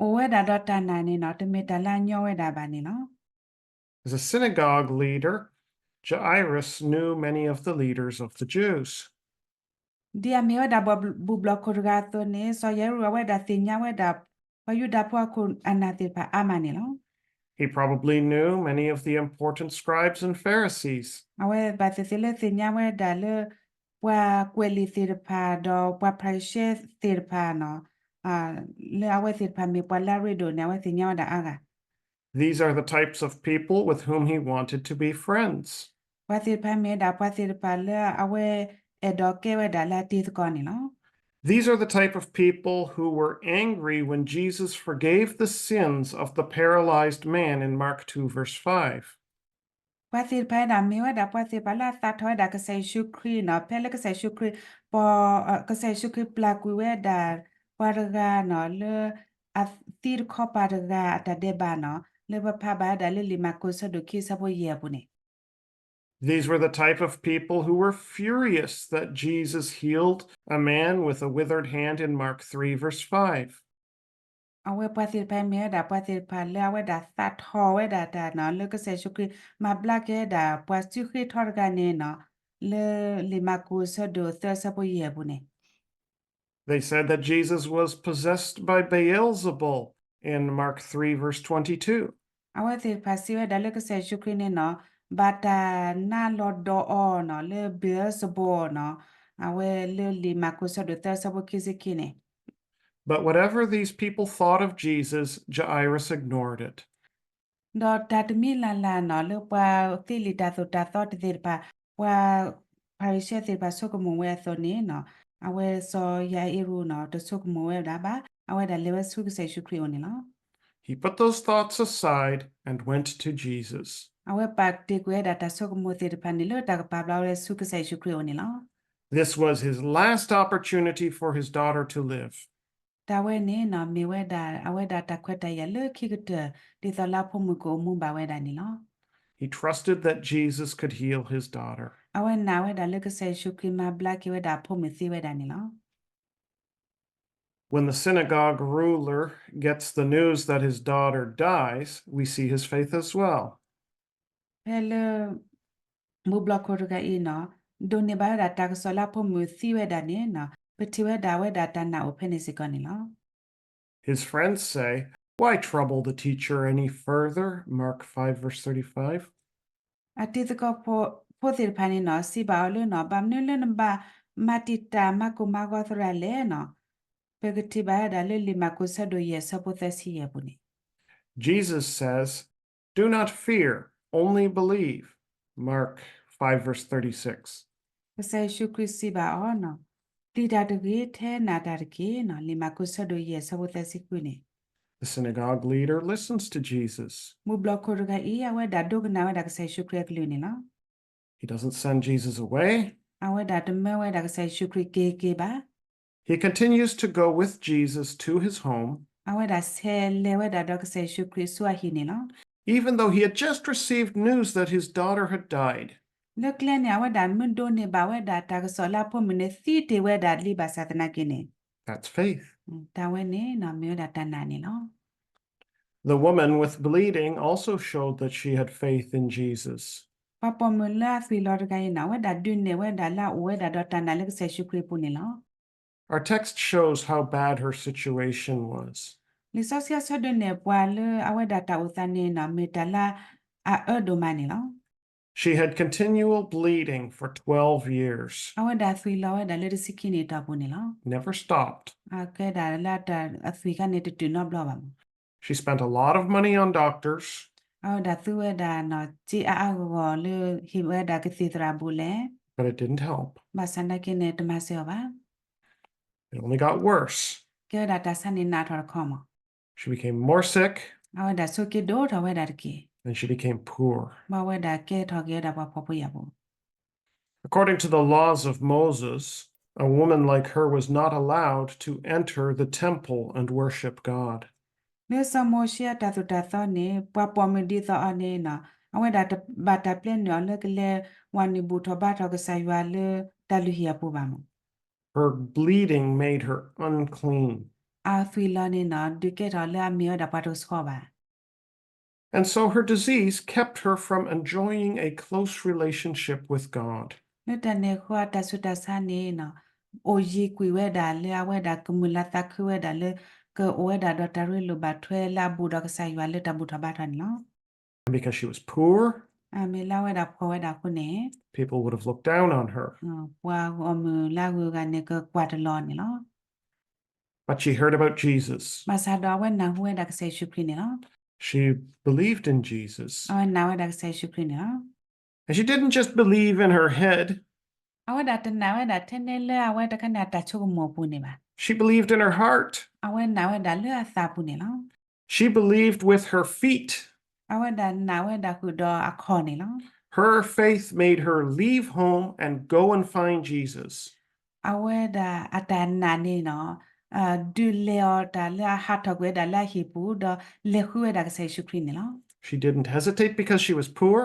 အိၣ်ဝဲဒၣ်ဒီးတၢ်နာ်န့ၣ်နီၤ တမ့ၢ်တၢ်လၢအညီဝဲဒၣ်ဘၣ်န့ၣ်လီၤ. As a synagogue leader, Jairus knew many of the leaders of the Jews. ဒ်အမ့ၢ်ဝဲဒၣ်ဘူၣ်ဘျီၣ်ခိၣ်တဂၤအသိးန့ၣ် စီၤယၤအ့ရူအဝဲဒၣ်သ့ၣ်ညါဝဲဒၣ် ပှၤယူဒၤဖိအခိၣ်အနၢ်သ့ၣ်တဖၣ်အါမးန့ၣ်လီၤ. He probably knew many of the important scribes and Pharisees. အဝဲဘၣ်သ့ၣ်သ့ၣ်လၢသ့ၣ်ညါဝဲဒၣ်လၢ ပှၤကွဲးလံာ်သ့ၣ်တဖၣ် ဒီးပှၤဖၤရံၤၡဲသ့ၣ်တဖၣ်နီၤ လၢအဝဲသ့ၣ်တဖၣ်မ့ၢ်ပှၤလၢအရ့ဒိၣ်န့ၣ် အဝဲသ့ၣ်ညါဝဲဒၣ်အါဂၤ These are the types of people with whom he wanted to be friends. ပှၤသ့ၣ်တဖၣ်မ့ၢ်ဝဲဒၣ်ပှၤသ့ၣ်တဖၣ်လၢအဝဲအဲၣ်ဒိးကဲဝဲဒၣ်လၢအတံၤသကိးန့ၣ်လီၤ. These are the type of people who were angry when Jesus forgave the sins of the paralyzed man in Mark two, verse five. ပှၤသ့ၣ်တဖၣ်ဝဲဒၣ် မ့ၢ်ဝဲဒၣ်ပှၤသ့ၣ်တဖၣ်လၢအသးထီၣ်ဝဲဒၣ်ကစၢ်ယ့ၣ်ၡူးခရံာ်နီၤ ဖဲလၢကစၢ်ယ့ၣ်ၡူးခရံာ် ပ ကစၢ်ယ့ၣ်ၡူးခရံာ်ပျၢ်ကွံာ်ဝဲဒၣ် ပှၤတဂၤနီၤ လၢအသံတခီပၤတဂၤအတၢ်ဒဲးဘးနီၤ လၢပဖးဘၣ်ဝဲဒၣ်လၢလံာ်မၢ်ကူးဆၢဒိၣ်ခံဆၢဖိယဲၢ်အပူၤန့ၣ် These were the type of people who were furious that Jesus healed a man with a withered hand in Mark three, verse five. အဝဲပှၤသ့ၣ်တဖၣ်မ့ၢ်ဝဲဒၣ် ပှၤသ့ၣ်တဖၣ်လၢအဝဲဒၣ်သးထီၣ်ဝဲဒၣ်တၢ်နီၤ လၢကစၢ်ယ့ၣ်ၡူးခရံာ် မၤဘျါက့ၤဝဲဒၣ် ပှၤစုဃ့ထီတဂၤန့ၣ်နီၤ လၢလံာ်မၢ်ကူးဆၢဒိၣ်သၢဆၢဖိယဲၢ်အပူၤန့ၣ် They said that Jesus was possessed by Beelzebul in Mark three, verse twenty-two. အဝဲသ့ၣ်တဖၣ်စံးဝဲဒၣ်လၢကစၢ်ယ့ၣ်ၡူးခရံာ်န့ၣ်နီၤ ဘၣ်တၢ်နါလီၤဒီးအီၤနီၤ လၢ Beelzebul နီၤ အဝဲလၢလံာ်မၢ်ကူးဆၢဒိၣ်သၢဆၢဖိခံဆံခံန့ၣ် But whatever these people thought of Jesus, Jairus ignored it. ဒီးတၢ်တမံၤလၢ်လၢ်နီၤ လၢပှၤသ့လံာ်တၢ်သိၣ်တၢ်သီတသ့ၣ်တဖၣ် ပှၤဖၤရံၤၡဲသ့ၣ်တဖၣ်ဆိကမိၣ်ဝဲအသိးန့ၣ်နီၤ အဝဲစီၤယၤအ့ရူနီၤ တဆိကမိၣ်ဝဲဒၣ်ဘၣ် အဝဲဒၣ်လဲၤဝဲဆူကစၢ်ယ့ၣ်ၡူးခရံာ်အအိၣ်န့ၣ်လီၤ. He put those thoughts aside and went to Jesus. အဝဲပာ်တ့ၢ်ကွံာ်ဝဲဒၣ်တၢ်ဆိကမိၣ်သ့ၣ်တဖၣ်န့ၣ် လၢတၢ်ကပာ်ဘျါဝဲဆူကစၢ်ယ့ၣ်ၡူးခရံာ်အအိၣ်န့ၣ်လီၤ. This was his last opportunity for his daughter to live. တၢ်ဝဲန့ၣ်နီၤ မ့ၢ်ဝဲဒၣ် အဝဲဒၣ်တၢ်ခွဲးတၢ်ယာ်လၢခံကတၢၢ် ဒ်သိးလၢအဖိမုၣ်ကအိၣ်မူဘၣ်ဝဲဒၣ်န့ၣ်လီၤ. He trusted that Jesus could heal his daughter. အဝဲနာ်ဝဲဒၣ်လၢကစၢ်ယ့ၣ်ၡူးခရံာ်မၤဘျါက့ၤဝဲဒၣ်အဖိမုၣ်သ့ဝဲဒၣ်န့ၣ်လီၤ. When the synagogue ruler gets the news that his daughter dies, we see his faith as well. ဖဲလၢ ဘူၣ်ဘျီၣ်ခိၣ်တဂၤအံၤနီၤ ဒိးန့ၢ်ဘၣ်ဝဲဒၣ်တၢ်ကစီၣ်လၢအဖိမုၣ်သံဝဲဒၣ်န့ၣ်နီၤ ပထံၣ်ဝဲဒၣ်အဝဲဒၣ်တၢ်နာ်အိၣ်ဖဲန့ၣ်စ့ၢ်ကီးန့ၣ်လီၤ. His friends say, Why trouble the teacher any further? Mark five, verse thirty-five. အတံၤသကိးဖိသ့ၣ်တဖၣ်န့ၣ်နီၤ စံးဘၣ်အီၤလၢနီၤ ဘၣ်မနုၤလၢနဘၣ်မၤတံာ်တာ်မၤကိၢ်မၤဂီၤသရၣ်လဲၣ်နီၤ ပကထံၣ်ဘၣ်ဝဲဒၣ်လၢလံာ်မၢ်ကူးဆၢဒိၣ်ယဲၢ်ဆၢဖိသၢဆံယဲၢ်အပူၤန့ၣ် Jesus says, Do not fear, only believe. Mark five, verse thirty-six. ကစၢ်ယ့ၣ်ၡူးခရံာ်စံးဘၣ်အီၤ, ပျံၤတၢ်တဂ့ၤ, ထဲနာ်တၢ်တက့ၢ်. လံာ်မၢ်ကူးဆၢဒိၣ်ယဲၢ်ဆၢဖိသၢဆံဃုန့ၣ်, The synagogue leader listens to Jesus. မူးဘျီၣ်ခိၣ်တဂၤအံၤ အဝဲဒၣ်ဒိကနၣ်ဝဲဒၣ်ကစၢ်ယ့ၣ်ၡူးခရံာ်အကလုၢ်န့ၣ်လီၤ. He doesn't send Jesus away. အဝဲဒၣ်တမၢဝဲဒၣ်ကစၢ်ယ့ၣ်ၡူးခရံာ်က့ၤက့ၤဘၣ်. He continues to go with Jesus to his home, အဝဲဒၣ်ဆဲးလဲၤဝဲဒၣ်ဒီးကစၢ်ယ့ၣ်ၡူးခရံာ်ဆူအဟံၣ်န့ၣ်လီၤ. Even though he had just received news that his daughter had died. လၢကျဲန့ၣ် အဝဲဒၣ်မ့ၢ်ဒိးန့ၢ်ဘၣ်ဝဲဒၣ်တၢ်ကစီၣ်လၢအဖိမုၣ်န့ၣ်သံတ့ၢ်ဝဲဒၣ်လံဘၣ်ဆၣ်သနာ်က့န့ၣ်, That's faith. တၢ်ဝဲန့ၣ်မ့ၢ်ဝဲဒၣ်တၢ်နာ်န့ၣ်လီၤ. The woman with bleeding also showed that she had faith in Jesus. ပှၤပိာ်မုၣ်လၢအသွံၣ်လီၤတဂၤအံၤန့ၣ် အဝဲဒၣ်ဒုးနဲၣ်ဝဲဒၣ်လၢအအိၣ်ဝဲဒၣ်ဒီးတၢ်နာ်လၢကစၢ်ယ့ၣ်ၡူးခရံာ်အပူၤန့ၣ်လီၤ. Our text shows how bad her situation was. လံာ်စီဆှံအဆၢဒိးန့ၢ်ပှၤလၢအဝဲဒၣ်တၢ်အိၣ်သးန့ၣ် မ့ၢ်တၢ်လၢအအၢဒိၣ်မးန့ၣ်လီၤ. She had continual bleeding for twelve years. အဝဲဒၣ်သွံၣ်လီၤဝဲဒၣ်လၢတဆံခံနံၣ်အတီၢ်ပူၤန့ၣ်လီၤ. Never stopped. အကဲဒၣ်လၢအသွံၣ်ခါန့ၣ်တတုၤနီတဘျီဘၣ်မး. She spent a lot of money on doctors. အဝဲဒၣ်သူဝဲဒၣ်စ့အါအါဂီၢ်ဂီၢ်လၢဟ့ၣ်ဝဲဒၣ်ကသံၣ်သရၣ်ဘူးလဲၣ်, But it didn't help. ဘၣ်ဆၣ်သနာ်က့န့ၣ် တမၤစၢၤအီၤဘၣ်. It only got worse. ကဲဝဲဒၣ်တၢ်ဆါန့ၣ်နးထီၣ်တခီမး. She became more sick. အဝဲဒၣ်ဆိးက့ဒိၣ်ထီၣ်ဝဲဒၣ်တက့ၢ်. And she became poor. ဘၣ်ဝဲဒၣ်ကဲထီၣ်က့ၤဝဲဒၣ်ပှၤဖှီၣ်ဖိယာ်ဖိ. According to the laws of Moses, a woman like her was not allowed to enter the temple and worship God. လၢစီၤမိၤၡ့အတၢ်သိၣ်တၢ်သီန့ၣ် ပှၤပိာ်မုၣ်ဒ်သိးအီၤန့ၣ် အဝဲဒၣ်တဘၣ်တၢ်ပျဲနုာ်အီၤလၢကလဲၤဝၤနုာ်ဘူၣ်ထီၣ်ဘါထီၣ် ကစၢ်ယွၤလၢတၢ်လုၢ်ဟံၣ်အပူၤဘၣ်မး. Her bleeding made her unclean. အသွံၣ်လီၤန့ၣ် ဒုးကဲထီၣ်လၢအမ့ၢ်ဝဲဒၣ်ပှၤတကဆှီဘၣ်. And so her disease kept her from enjoying a close relationship with God. လၢတၢ်န့ၣ်အဃိ အတၢ်ဆူးတၢ်ဆါန့ၣ် အိၣ်ယံၤကွံာ်ဝဲဒၣ်လၢအဝဲဒၣ် ကမုာ်လၤသးခုဝဲဒၣ်လၢ ကအိၣ်ဝဲဒၣ်ဒီးတၢ်ရ့လိာ်ဘၣ်ထွဲလၢအဘူးဒီးကစၢ်ယွၤလၢတၢ်ဘူၣ်ထီၣ်ဘါထီၣ်န့ၣ်လီၤ. And because she was poor, အမ့ၢ်လၢအဝဲဒၣ်ဖှီၣ်ဝဲဒၣ်အဃိန့ၣ် people would have looked down on her. ပှၤဂီၢ်မုၢ်လၢအဂုၤအဂၤန့ၣ် ကကွၢ်တလီၤန့ၣ်လီၤ. But she heard about Jesus. ဘၣ်ဆၣ်ဒီးအဝဲနၢ်ဟူဝဲဒၣ်ကစၢ်ယ့ၣ်ၡူးခရံာ်န့ၣ်လီၤ. She believed in Jesus. အဝဲနာ်ဝဲဒၣ်ကစၢ်ယ့ၣ်ၡူးခရံာ်န့ၣ်လီၤ. And she didn't just believe in her head. အဝဲဒၣ်တနာ်ဝဲဒၣ်ထဲန့ၣ်လၢအဝဲတခါန့ၣ်အတၢ်ဆိကမိၣ်အပူၤန့ၣ်ဘၣ်. She believed in her heart. အဝဲနာ်ဝဲဒၣ်လၢအသးပူၤန့ၣ်လီၤ. She believed with her feet. အဝဲဒၣ်နာ်ဝဲဒၣ်ဃုာ်ဒီးအခီၣ်န့ၣ်လီၤ. Her faith made her leave home and go and find Jesus. အဝဲဒၣ်အတၢ်နာ်န့ၣ် ဒုးလဲၤအီၤတၢ်လၢအဟးထီၣ်ကွံာ်ဝဲဒၣ်လၢအဟံၣ်ပူၤ ဒီးလဲၤဃုဝဲဒၣ်ကစၢ်ယ့ၣ်ၡူးခရံာ်န့ၣ်လီၤ. She didn't hesitate because she was poor.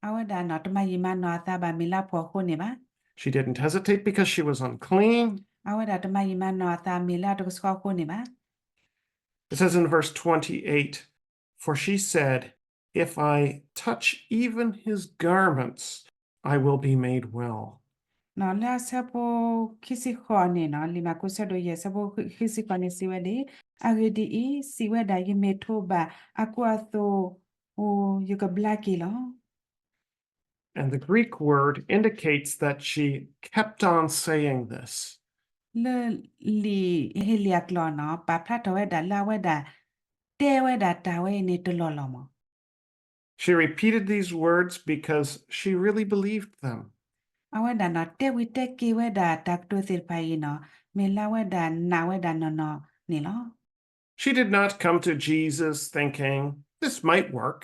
အဝဲဒၣ်တမၤယံာ်မၤနီၢ်အသးဘၣ်မ့ၢ်လၢအဖှီၣ်အဃိန့ၣ်ဘၣ်. She didn't hesitate because she was unclean. အဝဲဒၣ်တမၤယံာ်မၤနီၢ်အသးမ့ၢ်လၢအတကဆှီအဃိန့ၣ်ဘၣ်. It says in verse twenty-eight, For she said, If I touch even his garments, I will be made well. လၢအဆၢဖိခံဆံဃိးန့ၣ် လံာ်မၢ်ကူးဆၢဒိၣ်ယဲၢ်ဆၢဖိခံဆံဃိးန့ၣ်စံးဝဲဒၣ်, အဂ့ၢ်ဒ်အံၤ, စံးဝဲဒၣ်, ယမ့ၢ်ထိးဘၣ်အကူအသိး, ယကဘျါက့ၤလီၤ. And the Greek word indicates that she kept on saying this. လၢလံာ်ဟ့လ့ၣ်အကျိာ်န့ၣ် ပာ်ဖျါထီၣ်ဝဲဒၣ်လၢအဝဲဒၣ်တဲဝဲဒၣ်တၢ်ဝဲအံၤန့ၣ်တလီၢ်လီၢ်မး. She repeated these words because she really believed them. အဝဲဒၣ်န့ၣ် တဲဝံၤတဲက့ၤဝဲဒၣ်တၢ်ကတိၤသ့ၣ်တဖၣ်အံၤန့ၣ် မ့ၢ်လၢအဝဲဒၣ်နာ်ဝဲဒၣ်နီၢ်နီၢ်န့ၣ်လီၤ. She did not come to Jesus thinking, This might work.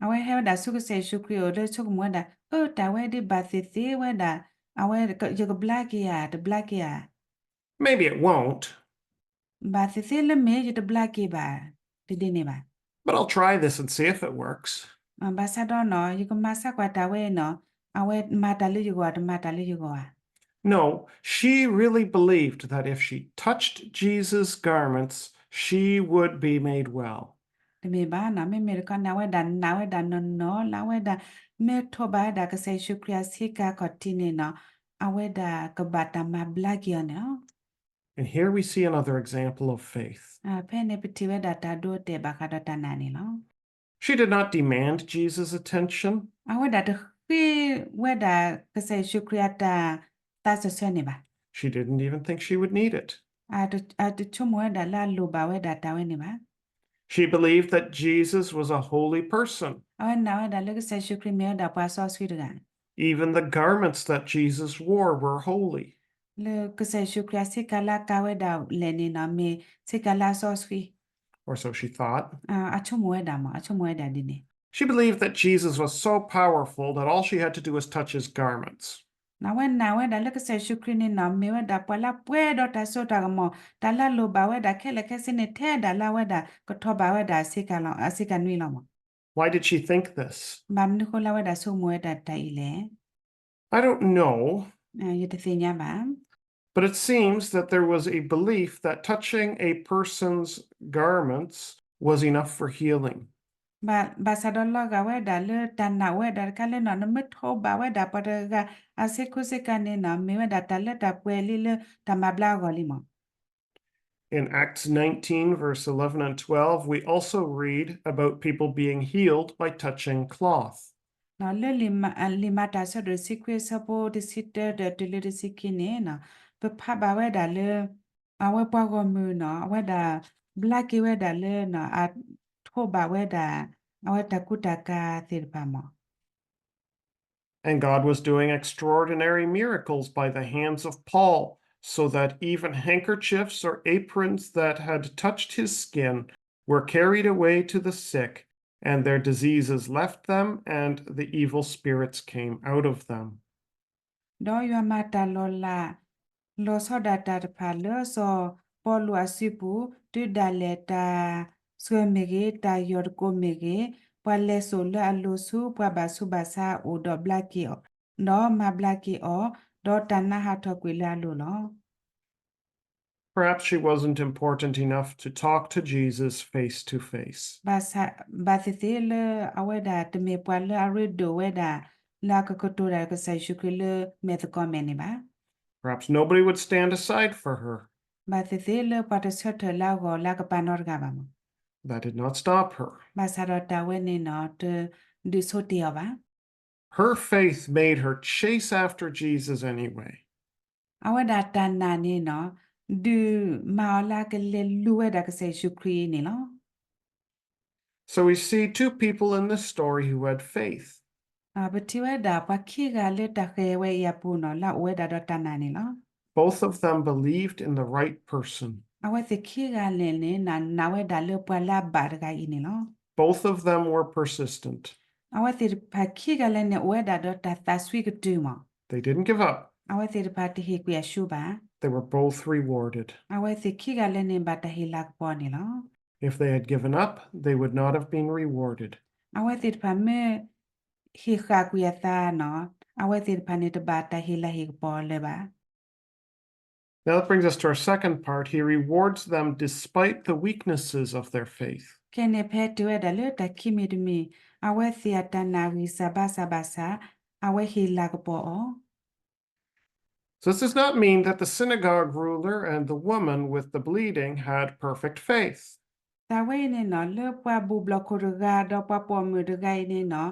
အဝဲဟဲဝဲဒၣ်ဆူကစၢ်ယ့ၣ်ၡူးခရံာ်အအိၣ်လၢဆိကမိၣ်ဝဲဒၣ်, အၢ တၢ်ဝဲဒ်ဘၣ်သ့ၣ်သ့ၣ်ဝဲဒၣ်, အဝဲယကဘျါက့ၤဧါ, တဘျါက့ၤဧါ. Maybe it won't. ဘၣ်သ့ၣ်သ့ၣ်လၢမ့ၢ်ယတဘျါက့ၤဘၣ်, တဒ်န့ၣ်ဘၣ်. But I'll try this and see if it works. ဘၣ်ဆၣ်ဒီးန့ၣ် ယကမၤဆါကွၢ်တၢ်ဝဲအံၤန့ၣ်, အဝဲမၤတၢ်လၢယဂီၢ် တမၤတၢ်လၢယဂီၢ်ဧါ. No, she really believed that if she touched Jesus' garments, she would be made well. တမ့ၢ်ဘၣ်န့ၣ်, မ့မ့ၢ်တခီန့ၣ် အဝဲဒၣ်နာ်ဝဲဒၣ်နီၢ်နီၢ်လၢအဝဲဒၣ် မ့ၢ်ထိးဘၣ်ဝဲဒၣ်ကစၢ်ယ့ၣ်ၡူးခရံာ်အဆ့ကၤခီၣ်ထံးန့ၣ်န့ၣ်, အဝဲဒၣ်ကဘၣ်တၢ်မၤဘျါက့ၤအီၤန့ၣ်လီၤ. And here we see another example of faith. ဖဲန့ၣ်ပထံၣ်ဝဲဒၣ်တၢ်ဒိအတဲာ်ဘၣ်ဃးဒီးတၢ်နာ်န့ၣ်လီၤ. She did not demand Jesus' attention. အဝဲဒၣ်တဃ့ဝဲဒၣ်ကစၢ်ယ့ၣ်ၡူးခရံာ်အတၢ်သးစၢၢ်ဆၢန့ၣ်ဘၣ်. She didn't even think she would need it. အတဆိကမိၣ်ဝဲဒၣ်လၢအလိၣ်ဘၣ်ဝဲဒၣ်တၢ်ဝဲန့ၣ်ဘၣ်. She believed that Jesus was a holy person. အဝဲနာ်ဝဲဒၣ်လၢကစၢ်ယ့ၣ်ၡူးခရံာ်မ့ၢ်ဝဲဒၣ်ပှၤစီဆှံတဂၤ. Even the garments that Jesus wore were holy. လၢကစၢ်ယ့ၣ်ၡူးခရံာ်အဆ့ကၤလၢအကၤဝဲဒၣ်လဲၣ်န့ၣ်နီၤ မ့ၢ်ဆ့ကၤလၢအစီဆှံ. Or so she thought. အဆိကမိၣ်ဝဲဒၣ်မး, အဆိကမိၣ်ဝဲဒၣ်ဒ်န့ၣ်. She believed that Jesus was so powerful that all she had to do was touch his garments. အဝဲနာ်ဝဲဒၣ်လၢကစၢ်ယ့ၣ်ၡူးခရံာ်န့ၣ်နီၤ မ့ၢ်ဝဲဒၣ်ပှၤလၢအပှဲၤဒီးတၢ်စိတၢ်ကမီၤ, တၢ်လၢအလိၣ်ဘၣ်ဝဲဒၣ်ခဲလၢာ်ခဲဆ့န့ၣ် ထဲဒၣ်လၢအဝဲဒၣ်ကထီၣ်ဘၣ်ဝဲဒၣ်အဆ့ကၤလီၤ, အဆ့ကၤနွံလီၤမး. Why did she think this? ဘၣ်မနုၤဃိလၢအဝဲဒၣ်ဆိကမိၣ်ဝဲဒၣ်တၢ်အံၤလဲၣ်. I don't know. ယတသ့ၣ်ညါဘၣ်. But it seems that there was a belief that touching a person's garments was enough for healing. ဘၣ်ဆၣ်ဒီးလီၤဂာ်ဝဲဒၣ်လၢ တၢ်နာ်အိၣ်ဝဲဒၣ်တခါလၢနီၤ နမ့ၢ်ထိးဘၣ်ဝဲဒၣ်ပှၤတဂၤအဆ့ကူဆ့ကၤန့ၣ်နီၤ မ့ၢ်ဝဲဒၣ်တၢ်လၢတၢ်ပှဲၤလံလၢတၢ်မၤဘျါအဂီၢ်လံမး. In Acts nineteen, verse eleven and twelve, we also read about people being healed by touching cloth. လၢလံာ်မၤတၢ်အဆၢဒိၣ်တဆံခွံအဆၢဖိတဆံတၢဒီးတုၤလၢတဆံခံန့ၣ်, ပဖးဘၣ်ဝဲဒၣ်လၢ အဝဲပှၤဂီၢ်မုၢ်နီၤ အဝဲဒၣ်ဘျါက့ၤဝဲဒၣ်လၢ အထိးဘၣ်ဝဲဒၣ် အဝဲတၢ်ကူတၢ်ကၤသ့ၣ်တဖၣ်မး. And God was doing extraordinary miracles by the hands of Paul, so that even handkerchiefs or aprons that had touched his skin were carried away to the sick, and their diseases left them, and the evil spirits came out of them. ဒီးယွၤမၤတၢ်လီၤလး လီၤဆီဒၣ်တၢ်တဖၣ်လၢစီၤပီလူးအစုပူၤ, တုၤဒၣ်လဲာ်တၢ်ဆှၢမ့ၢ်ဂ့ၤ, တၢ်ယီၢ်တကိးမ့ၢ်ဂ့ၤ, ပှၤလဲၤစိာ်လၢအလိၤဆူပှၤဘၣ်ဆူးဘၣ်ဆါအအိၣ်ဒီးဘျါက့ၤအီၤ, ဒီးမၤဘျါက့ၤအီၤ, ဒီးတၢ်နါဟးထီၣ်ကွံာ်လၢအလိၤလီၤ. Perhaps she wasn't important enough to talk to Jesus face to face. ဘၣ်သ့ၣ်သ့ၣ်လၢအဝဲဒၣ်တမ့ၢ်ပှၤလၢအရ့ဒိၣ်ဝဲဒၣ် လၢအကကတိၤတၢ်ဒီးကစၢ်ယ့ၣ်ၡူးခရံာ်လၢမဲာ်သကိးမဲာ်န့ၣ်ဘၣ်. Perhaps nobody would stand aside for her. ဘၣ်သ့ၣ်သ့ၣ်လၢပှၤတဆၢထၢၣ်လၢအဂီၢ်လၢအကပၤနီတဂၤဘၣ်မး. That did not stop her. ဘၣ်ဆၣ်ဒီးတၢ်ဝဲန့ၣ်နီၤ တဒုးဆိတ့ၢ်အီၤဘၣ်. Her faith made her chase after Jesus anyway. အဝဲဒၣ်တၢ်နာ်န့ၣ်နီၤ ဒုးမၤအီၤလၢအကလဲၤလူၤဝဲဒၣ်ကစၢ်ယ့ၣ်ၡူးခရံာ်န့ၣ်လီၤ. So we see two people in this story who had faith. ပထံၣ်ဝဲဒၣ်ပှၤခံဂၤလၢတၢ်ဃၤဝဲအံၤအပူၤနီၤ လၢအအိၣ်ဝဲဒၣ်ဒီးတၢ်နာ်န့ၣ်လီၤ. Both of them believed in the right person. အဝဲသ့ၣ်ခံဂၤန့ၣ်န့ၣ် နာ်ဝဲဒၣ်လၢပှၤလၢအဘၣ်တဂၤအံၤန့ၣ်လီၤ. Both of them were persistent. အဝဲသ့ၣ်တဖၣ်ခံဂၤလၢန့ၣ် အိၣ်ဝဲဒၣ်ဒီးတၢ်သးစွံကတုာ်မး. They didn't give up. အဝဲသ့ၣ်တဖၣ်တဟ့ၣ်ကွံာ်အဆူဘၣ်. They were both rewarded. အဝဲသ့ၣ်ခံဂၤလၢန့ၣ် ဘၣ်တၢ်ဟ့ၣ်လၤကပီၤန့ၣ်လီၤ. If they had given up, they would not have been rewarded. အဝဲသ့ၣ်တဖၣ်မ့ၢ်ဟ့ၣ်ဃာ်ကွံာ်အသးနီၤ အဝဲသ့ၣ်တဖၣ်န့ၣ် တဘၣ်တၢ်ဟ့ၣ်လၤဟ့ၣ်ကပီၤလၢၤဘၣ်. Now that brings us to our second part. He rewards them despite the weaknesses of their faith. ခဲန့ၣ်ဖဲတုၤဝဲဒၣ်လၢတၢ်ခံမံၤတမံၤ အဝဲသ့ၣ်အတၢ်နာ်ဂံၢ်စၢ်ဘါစၢ်ဘၣ်ဆၣ် အဝဲဟ့ၣ်လၤကပီၤအီၤ So this does not mean that the synagogue ruler and the woman with the bleeding had perfect faith. တၢ်ဝဲအံၤန့ၣ်နီၤ လၢပှၤဘူၣ်ဘျီၣ်ခိၣ်တဂၤ ဒီးပှၤပိာ်မုၣ်တဂၤအံၤန့ၣ်နီၤ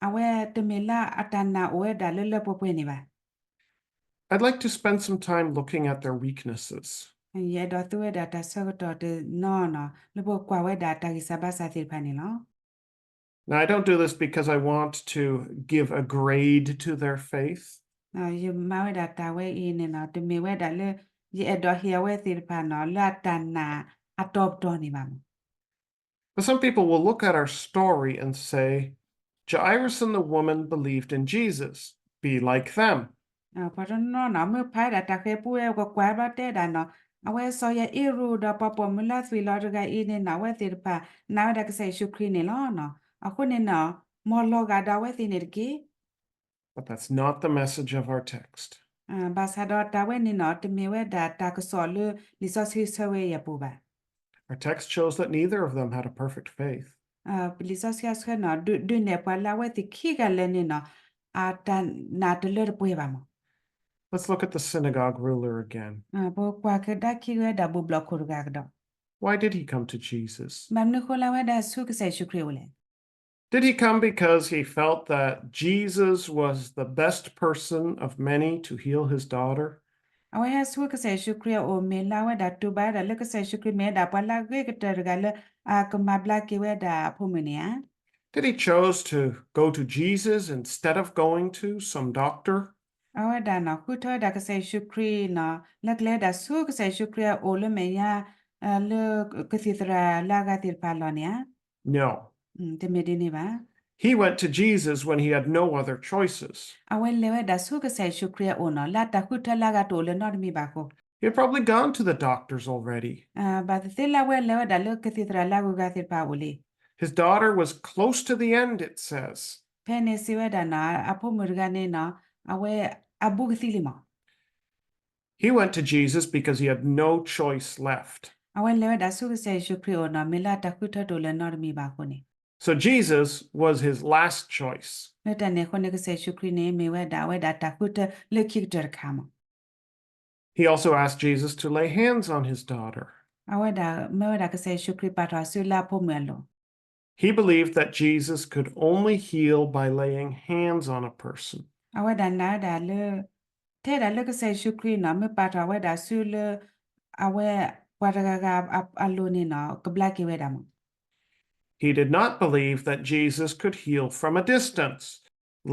အဝဲတမ့ၢ်လၢအတၢ်နာ်အိၣ်ဝဲဒၣ်လၢလၢပှဲၤပှဲၤန့ၣ်ဘၣ်. I'd like to spend some time looking at their weaknesses. ယအဲၣ်ဒိးသူဝဲဒၣ်တၢ်ဆၢကတီၢ်တနီၤနီၤ လၢပကွၢ်ဝဲဒၣ်တၢ်ဂံၢ်စၢ်ဘါစၢ်သ့ၣ်တဖၣ်န့ၣ်လီၤ. Now, I don't do this because I want to give a grade to their faith. ယမၤဝဲဒၣ်တၢ်ဝဲအံၤန့ၣ်နီၤ တမ့ၢ်ဝဲဒၣ်လၢ ယအဲၣ်ဒိးဟ့ၣ်အဝဲသ့ၣ်တဖၣ်နီၤ လၢအတၢ်နာ်အတီပတီၢ်န့ၣ်ဘၣ်မး. But some people will look at our story and say, Jairus and the woman believed in Jesus. Be like them. ပှၤတနီၤနီၤ မ့ၢ်ဖးဝဲဒၣ်တၢ်ဃၤပူဝဲ ပကွၢ်ဘၣ်တဲဒၣ်နီၤ အဝဲစီၤယၤအ့ရူးဒီးပှၤပိာ်မုၣ်လၢသွံၣ်လီၤတဂၤအံၤန့ၣ်နီၤ အဝဲသ့ၣ်တဖၣ်နာ်ဝဲဒၣ်ကစၢ်ယ့ၣ်ၡူးခရံာ်န့ၣ်လီၤ. အဃိန့ၣ်နီၤ မ်လီၤဂာ်ဒီးအဝဲသ့ၣ်န့ၣ်တက့ၢ်. But that's not the message of our text. ဘၣ်ဆၣ်ဒီးတၢ်ဝဲန့ၣ်နီၤ တမ့ၢ်ဝဲဒၣ်တၢ်ကစီၣ်လၢလံာ်စီဆှံဆၢဝဲအံၤအပူၤဘၣ်. Our text shows that neither of them had a perfect faith. လံာ်စီဆှံအဆှၢနီၤ ဒုးနဲၣ်ပှၤလၢအဝဲသ့ၣ်ခံဂၤလၢာ်န့ၣ်နီၤ အတၢ်နာ်တလၢတပှဲၤဘၣ်မး. Let's look at the synagogue ruler again. ပကွၢ်ကဒါခံဝဲဒၣ်ဘူၣ်ဘျီၣ်ခိၣ်တဂၤကဒီး Why did he come to Jesus? ဘၣ်မနုၤဃိလၢအဝဲဒၣ်ဆူကစၢ်ယ့ၣ်ၡူးခရံာ်အအိၣ်လဲၣ်. Did he come because he felt that Jesus was the best person of many to heal his daughter? အဝဲဟဲဆူကစၢ်ယ့ၣ်ၡူးခရံာ်အအိၣ် မ့ၢ်လၢအဝဲဒၣ်တူၢ်ဘၣ်ဝဲဒၣ်လၢကစၢ်ယ့ၣ်ၡူးခရံာ်မ့ၢ်ဝဲဒၣ်ပှၤလၢအဂ့ၤကတၢၢ်တဂၤလၢအကမၤဘျါက့ၤဝဲဒၣ်အဖိမုၣ်န့ၣ်ဧါ. Did he chose to go to Jesus instead of going to some doctor? အဝဲဒၣ်န့ၣ် ဃုထၢဝဲဒၣ်ကစၢ်ယ့ၣ်ၡူးခရံာ်န့ၣ် လၢကလဲၤဝဲဒၣ်ဆူကစၢ်ယ့ၣ်ၡူးခရံာ်အအိၣ်လၢမဲာ်ညါ လၢကသံၣ်သရၣ်လၢအဂၤသ့ၣ်တဖၣ်အလီၢ်န့ၣ်ဧါ. No. တမ့ၢ်ဒ်န့ၣ်ဘၣ်. He went to Jesus when he had no other choices. အဝဲလဲၤဝဲဒၣ်ဆူကစၢ်ယ့ၣ်ၡူးခရံာ်အအိၣ်န့ၣ် လၢတၢ်ဃုထၢလၢအဂၤတအိၣ်လၢၤနီတမံၤဘၣ်အဃိ. He had probably gone to the doctors already. ဘၣ်သ့ၣ်သ့ၣ်လၢအဝဲလဲၤဝဲဒၣ်လၢကသံၣ်သရၣ်လၢအဂုၤအဂၤသ့ၣ်တဖၣ်အအိၣ်လံ. His daughter was close to the end, it says. ဖဲန့ၣ်စံးဝဲဒၣ်န့ၣ် အဖိမုၣ်တဂၤန့ၣ်န့ၣ် အဝဲအဘူးကသံလံမး. He went to Jesus because he had no choice left. အဝဲလဲၤဝဲဒၣ်ဆူကစၢ်ယ့ၣ်ၡူးခရံာ်အအိၣ်န့ၣ် မ့ၢ်လၢအတၢ်ဃုထၢတအိၣ်လၢၤနီတမံၤဘၣ်အဃိန့ၣ်. So Jesus was his last choice. လၢတၢ်န့ၣ်အဃိန့ၣ် ကစၢ်ယ့ၣ်ၡူးခရံာ်န့ၣ် မ့ၢ်ဝဲဒၣ်အဝဲဒၣ်တၢ်ဃုထၢလၢခံကတၢၢ်တခါမး. He also asked Jesus to lay hands on his daughter. အဝဲဒၣ်မၢဝဲဒၣ်ကစၢ်ယ့ၣ်ၡူးခရံာ်ပာ်ထီၣ်အစုလၢအဖိမုၣ်အလိၤ. He believed that Jesus could only heal by laying hands on a person. အဝဲဒၣ်နာ်ဝဲဒၣ်လၢ ထဲဒၣ်လၢကစၢ်ယ့ၣ်ၡူးခရံာ်န့ၣ် မ့ၢ်ပာ်ထီၣ်ဝဲဒၣ်အစုလၢ အဝဲပှၤတဂၤဂၤအလိၤန့ၣ်န့ၣ် ကဘျါက့ၤဝဲဒၣ်မး. He did not believe that Jesus could heal from a distance,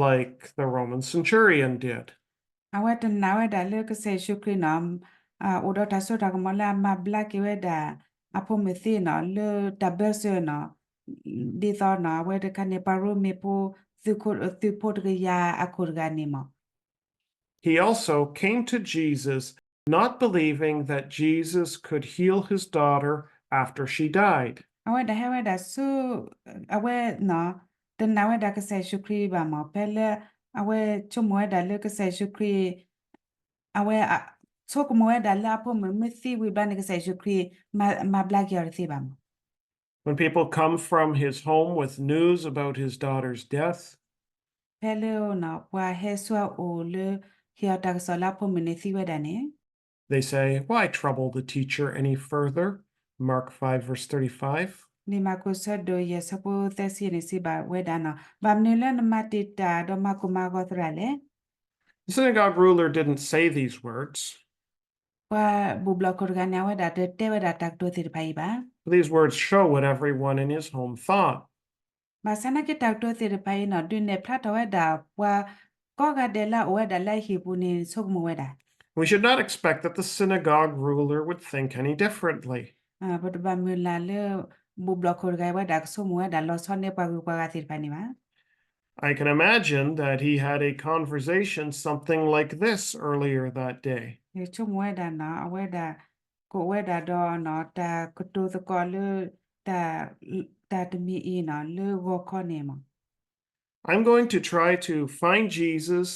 like the Roman centurion did. အဝဲတနာ်ဝဲဒၣ်လၢကစၢ်ယ့ၣ်ၡူးခရံာ်န့ၣ် အိၣ်ဒီးတၢ်စိတၢ်ကမီၤလၢအမၤဘျါက့ၤဝဲဒၣ် အဖိမုၣ်သ့န့ၣ် လၢတၢ်ဘၢစၢၤန့ၣ် ဒ်သိးန့ၣ် အဝဲတခါန့ၣ် ပှၤရိမ့ၤဖိ သုးဖိတကယၤအခိၣ်တဂၤန့ၣ်မး. He also came to Jesus not believing that Jesus could heal his daughter after she died. အဝဲဒၣ်ဟဲဝဲဒၣ်ဆူ အဝဲန့ၣ် တနာ်ဝဲဒၣ်ကစၢ်ယ့ၣ်ၡူးခရံာ်ဘၣ်မး ဖဲလၢအဝဲဆိကမိၣ်ဝဲဒၣ်လၢကစၢ်ယ့ၣ်ၡူးခရံာ် အဝဲဆိကမိၣ်ဝဲဒၣ်လၢအဖိမုၣ်မ့ၢ်သံဝံၤဘျီန့ၣ် ကစၢ်ယ့ၣ်ၡူးခရံာ် မၤဘျါက့ၤအီၤတသ့ဘၣ်မး. When people come from his home with news about his daughter's death, ဖဲလၢန့ၣ် ပှၤဟဲဆူအအိၣ်လၢ ဟ့ၣ်အီၤတၢ်ကစီၣ်လၢအဖိမုၣ်န့ၣ်သံဝဲဒၣ်န့ၣ် They say, "Why trouble the teacher any further?" Mark five, verse thirty-five. လံာ်မၢ်ကူးဆၢဒိၣ်ယဲၢ်ဆၢဖိသၢဆံန့ၣ်စံးဘၣ်ဝဲဒၣ်န့ၣ်, ဘၣ်မနုၤလၢနမၤတံာ်တာ်ဒီးမၤကိၢ်မၤဂီၤသရၣ်လဲၣ်. The synagogue ruler didn't say these words. ပှၤဘူၣ်ဘျီၣ်ခိၣ်တဂၤန့ၣ် အဝဲဒၣ်တတဲဝဲဒၣ်တၢ်ကတိၤသ့ၣ်တဖၣ်အံၤဘၣ်. These words show what everyone in his home thought. ဘၣ်ဆၣ်နာ်က့တၢ်ကတိၤသ့ၣ်တဖၣ်အံၤန့ၣ် ဒုးနဲၣ်ဖျါထီၣ်ဝဲဒၣ်ပှၤကိးဂၤဒဲးလၢအအိၣ်ဝဲဒၣ်လၢအဟံၣ်ပူၤန့ၣ် ဆိကမိၣ်ဝဲဒၣ်. We should not expect that the synagogue ruler would think any differently. ပတဘၣ်မုၢ်လၢ်လၢ ဘူၣ်ဘျီၣ်ခိၣ်တဂၤအံၤဝဲဒၣ်ကဆိကမိၣ်ဝဲဒၣ်လီၤဆီန့ၢ်ပှၤဂုၤပှၤဂၤသ့ၣ်တဖၣ်န့ၣ်ဘၣ်. I can imagine that he had a conversation something like this earlier that day. ယဆိကမိၣ်ဝဲဒၣ်န့ၣ် အဝဲဒၣ် ကအိၣ်ဝဲဒၣ်ဒီးန့ၣ် တၢ်ကတိၤသကိးလၢ တၢ်တမံၤအံၤန့ၣ် လၢဂီၤခီန့ၣ်မး. I'm going to try to find Jesus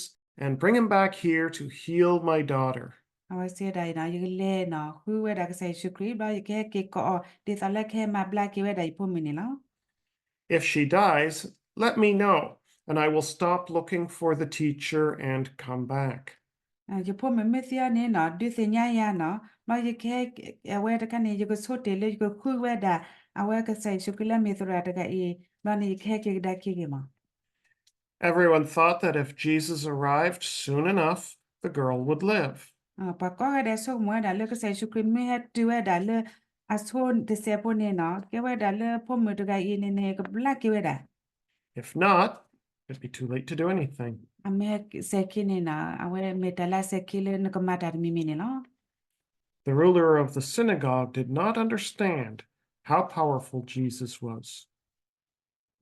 and bring him back here to heal my daughter. အဝဲစံးဝဲဒၣ်အံၤန့ၣ် ယကလဲၤန့ၣ် ဃုဝဲဒၣ်ကစၢ်ယ့ၣ်ၡူးခရံာ် ဘျီယကဟဲက့ၤကိးအီၤ ဒ်သိးလၢကဟဲမၤဘျါက့ၤဝဲဒၣ်ယဖိမုၣ်န့ၣ်လီၤ. If she dies, let me know, and I will stop looking for the teacher and come back. ယဖိမုၣ်မ့ၢ်သံအီၤန့ၣ်န့ၣ် ဒုးသ့ၣ်ညါယၤန့ၣ် ဘျီယကဟဲ အဝဲတခါန့ၣ် ယကဆိတ့ၢ်လၢယကဃုဝဲဒၣ် အဝဲကစၢ်ယ့ၣ်ၡူးခရံာ်လၢမ့ၢ်သရၣ်တဂၤအံၤ ဘျီန့ၣ် ယကဟဲက့ၤကဒါက့ၤဂ့ၤမး. Everyone thought that if Jesus arrived soon enough, the girl would live. ပှၤကိးဂၤဒဲးဆိကမိၣ်ဝဲဒၣ်လၢကစၢ်ယ့ၣ်ၡူးခရံာ်မ့ၢ်ဟဲတုၤဝဲဒၣ်လၢ အဆိတစဲးဖိန့ၣ်န့ၣ် ကဲဝဲဒၣ်လၢဖိမုၣ်တဂၤအံၤန့ၣ်န့ၣ် ကဘျါက့ၤဝဲဒၣ်. If not, it'd be too late to do anything. အမ့ၢ်ဟဲစဲးခံန့ၣ်န့ၣ် အဝဲမ့ၢ်တၢ်လၢအစဲးခံလၢနကမၤတၢ်တမံၤမံၤန့ၣ်လီၤ. The ruler of the synagogue did not understand how powerful Jesus was.